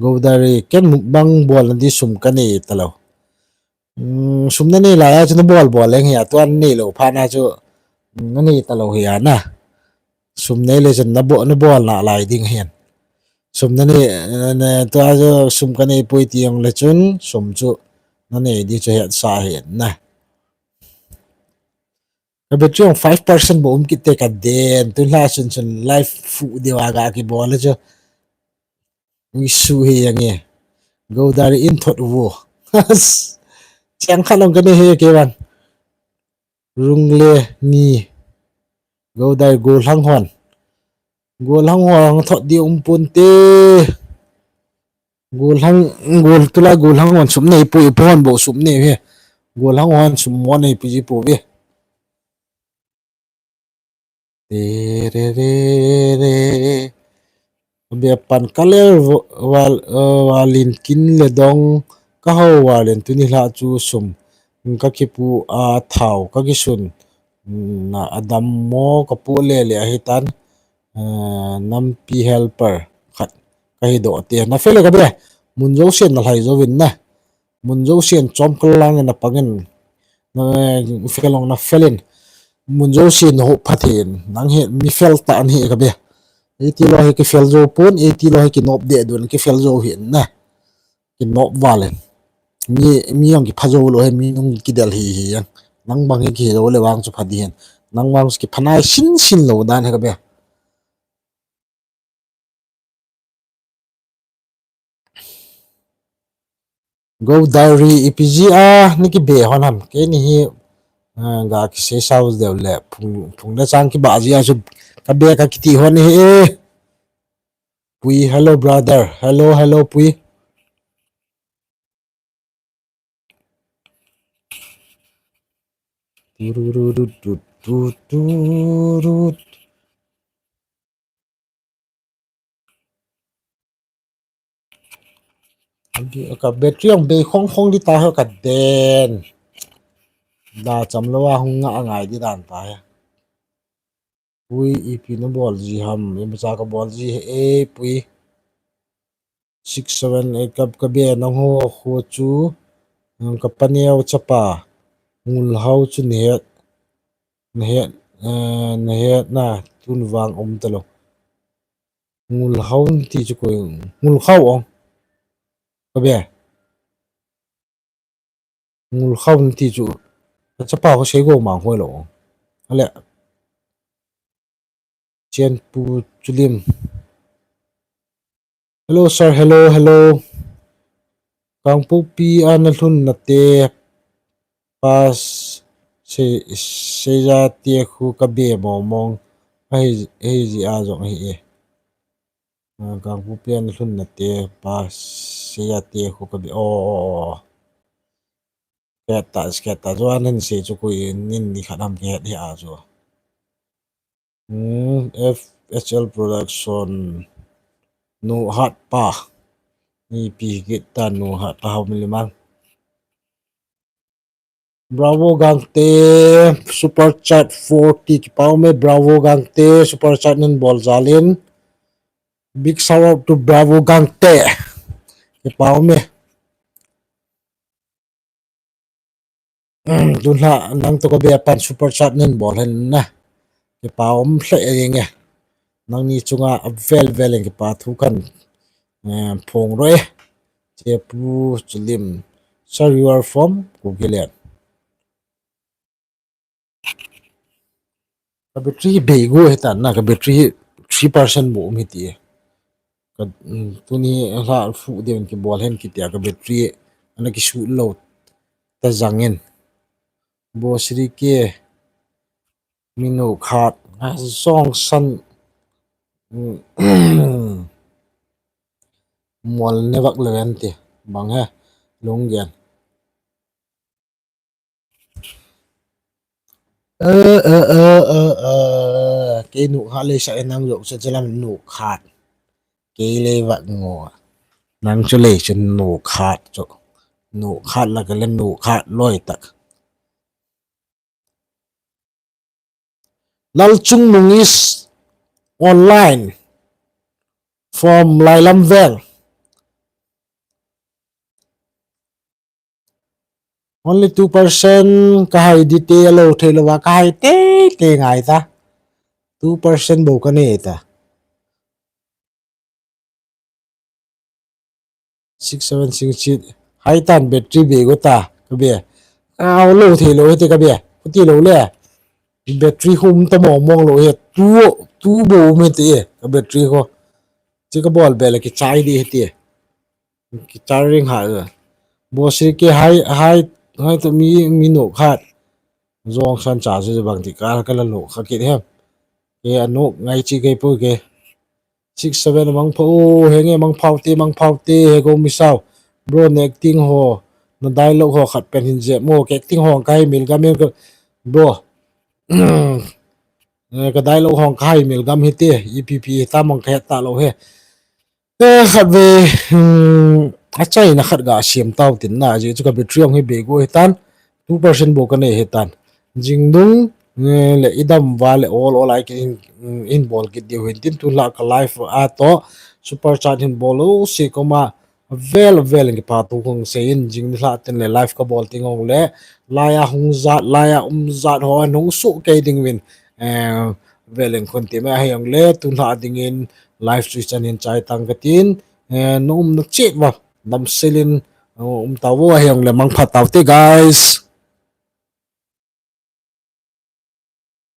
Go Diary, ken mukbang bol na di sum ka nei talo. Hmm, sum na nei lai a chu na bol bol leng hi a, tua na nei lo phat na chu na nei talo hi a na. Sum nei le chun na bo-, na bol na lai ding hin. Sum na nei, eh, na, tua chu sum ka nei poi ti jong le chun sum chu na nei di chu hetsa hin na. Ka battery jong five percent bou um kit te ka den. Tun lha chun chun live fu deu a ga kibol le chu. Ui su hi jeng e. Go Diary in thot vo. Chang khat long ka nei he kei vang. Rung le ni. Go Diary Go Lhang hon. Go Lhang hon thot di um pon te. Go Lhang, Go, tulai Go Lhang hon sum nei poi, pon bou sum nei ve. Go Lhang hon sum mo nei pi ji pou ve. Te re re re. Bia pan ka le vo-, val, eh, valin kin le dong ka ho valin tuni lha chu sum ka kipu a thau ka kisun na adam mo ka pu le le ahi tan, eh, nampi helper khat ka hi do te na fele ka be mun jo sen na lhai jo vin na. Mun jo sen chom kal lang na pangin. Na, felong na felin. Mun jo sen ho phatin. Nang he mi fel ta an he ka be. Iti lo he ki fel jo pon, iti lo he ki nop de dun ki fel jo he na. Ki nop valen. Mi, mi jong ki pha jo lo he mi nung ki del hi hi jang. Nang bang he ki lo le vang chu pha di hen. Nang vang chu ki pha nai sin sin lo dan he ka be. Go Diary ipi ji a, ni ki be hon ham. Kei ni hi, ah, ga ki sei sao deu le, phung, phung le chang ki ba ji a chu, ka be ka kiti hon ni hi e. Pui, hello brother. Hello, hello, Pui. Turururut, tururut. Ka battery ang bei khong khong di ta ho ka den. Da cham lo a hung nga ngai di dan ta he. Pui ipi na bol ji ham, imacha ka bol ji he e Pui. Six seven eight ka, ka be nang ho khu chu, nang ka paneo chapa, Ngulhao chu na het, na het, eh, na het na tun vang um ta lo. Ngulhao ti chu koi, Ngulhao ong. Ka be. Ngulhao ti chu. Ka chapa ko sei go mang hoi lo. Ale. Chianpu Chulim. Hello, sir. Hello, hello. Kangpokpi a na lhun na te. Pas se, seja te khu ka be mo mong. Ahi, ahi ji a jong ahi e. Ah, Kangpokpi a na lhun na te. Pas seja te khu ka be. Oh, oh, oh. Keta, keta. Chuan hin se chu koi nin ni khat ham ke het hi a chu. Hmm, F H L Production. Nu hat pa. Ni pi git ta nu hat pa hau milimang. Bravo Gangte, super chat forty, kipau me, Bravo Gangte, super chat nin bol jalin. Big shout out to Bravo Gangte. Kipau me. Tun lha nang to ka be pan super chat nin bol hen na. Kipau um hle e nge. Nang ni chunga a vel vel eng kipa thu kan, eh, phong ro e. Chepu Chulim. Sir, you are from Kukiland. Ka battery bei go he tan na, ka battery three percent bo um hi ti e. Ka, mm, tuni la fu de ki bol hen ki tia ka battery ana ki su lo ta jangin. Bosri ke minu khat a song san, mm, mol ne vak le ven ti bang he lung gen. Ơ, ơ, ơ, ơ, ơ. Kei nu khat lei sa e nang jok sa chalam nu khat. Kei lei vak ngo. Nang chu lei chu nu khat chu. Nu khat la ka le nu khat loi tak. Lalchung Mung is online from Lailam Veng. Only two percent ka hai di te lo thei lo va ka hai te te ngai ta. Two percent bo ka ne ta. Six seven six six. Hai tan battery be go ta ka be. Ka lo thei lo te ka be. Ku ti lo le. Battery hum ta mong mong lo he. Tu, tu bo me te ka battery ko. Ti ka bol be le ki chai di he ti. Ki charging ha. Bosri ke hai, hai, hai to mi, mi no khat. Jong san cha se bang ti ka, ka la lo kha kit hem. Ke a no ngai chi ke po ke. Six seven mang pho, he nge mang phau te, mang phau te, he go mi sao. Bro, ne acting ho, na dialogue ho khat pen hin je mo, ke acting ho ka hai mil gam em ko. Bro. Eh, ka dialogue ho ka hai mil gam hi te, E P P ta mang ka het ta lo he. Te khat ve, hmm, a chai na khat ga siam tau tin na, ji chu ka battery ong hi be go hi tan, two percent bo ka nei hi tan. Jing dung, eh, le i dam va le ol ol ai ki in, in bol kit diu hin tin tu la ka live a to, super chat hin bol lo si ko ma, vel vel ki pa tu kong se in jing ni la tin le live ka bol ting ong le, lai a hung zat, lai a um zat ho nung su ke ding win, eh, vel eng kon ti me a hi ong le, tu la ding in live chu chan hin chai tang ka tin, eh, no um na chit va, dam silin, eh, um ta vo a hi ong le mang pha tau te guys.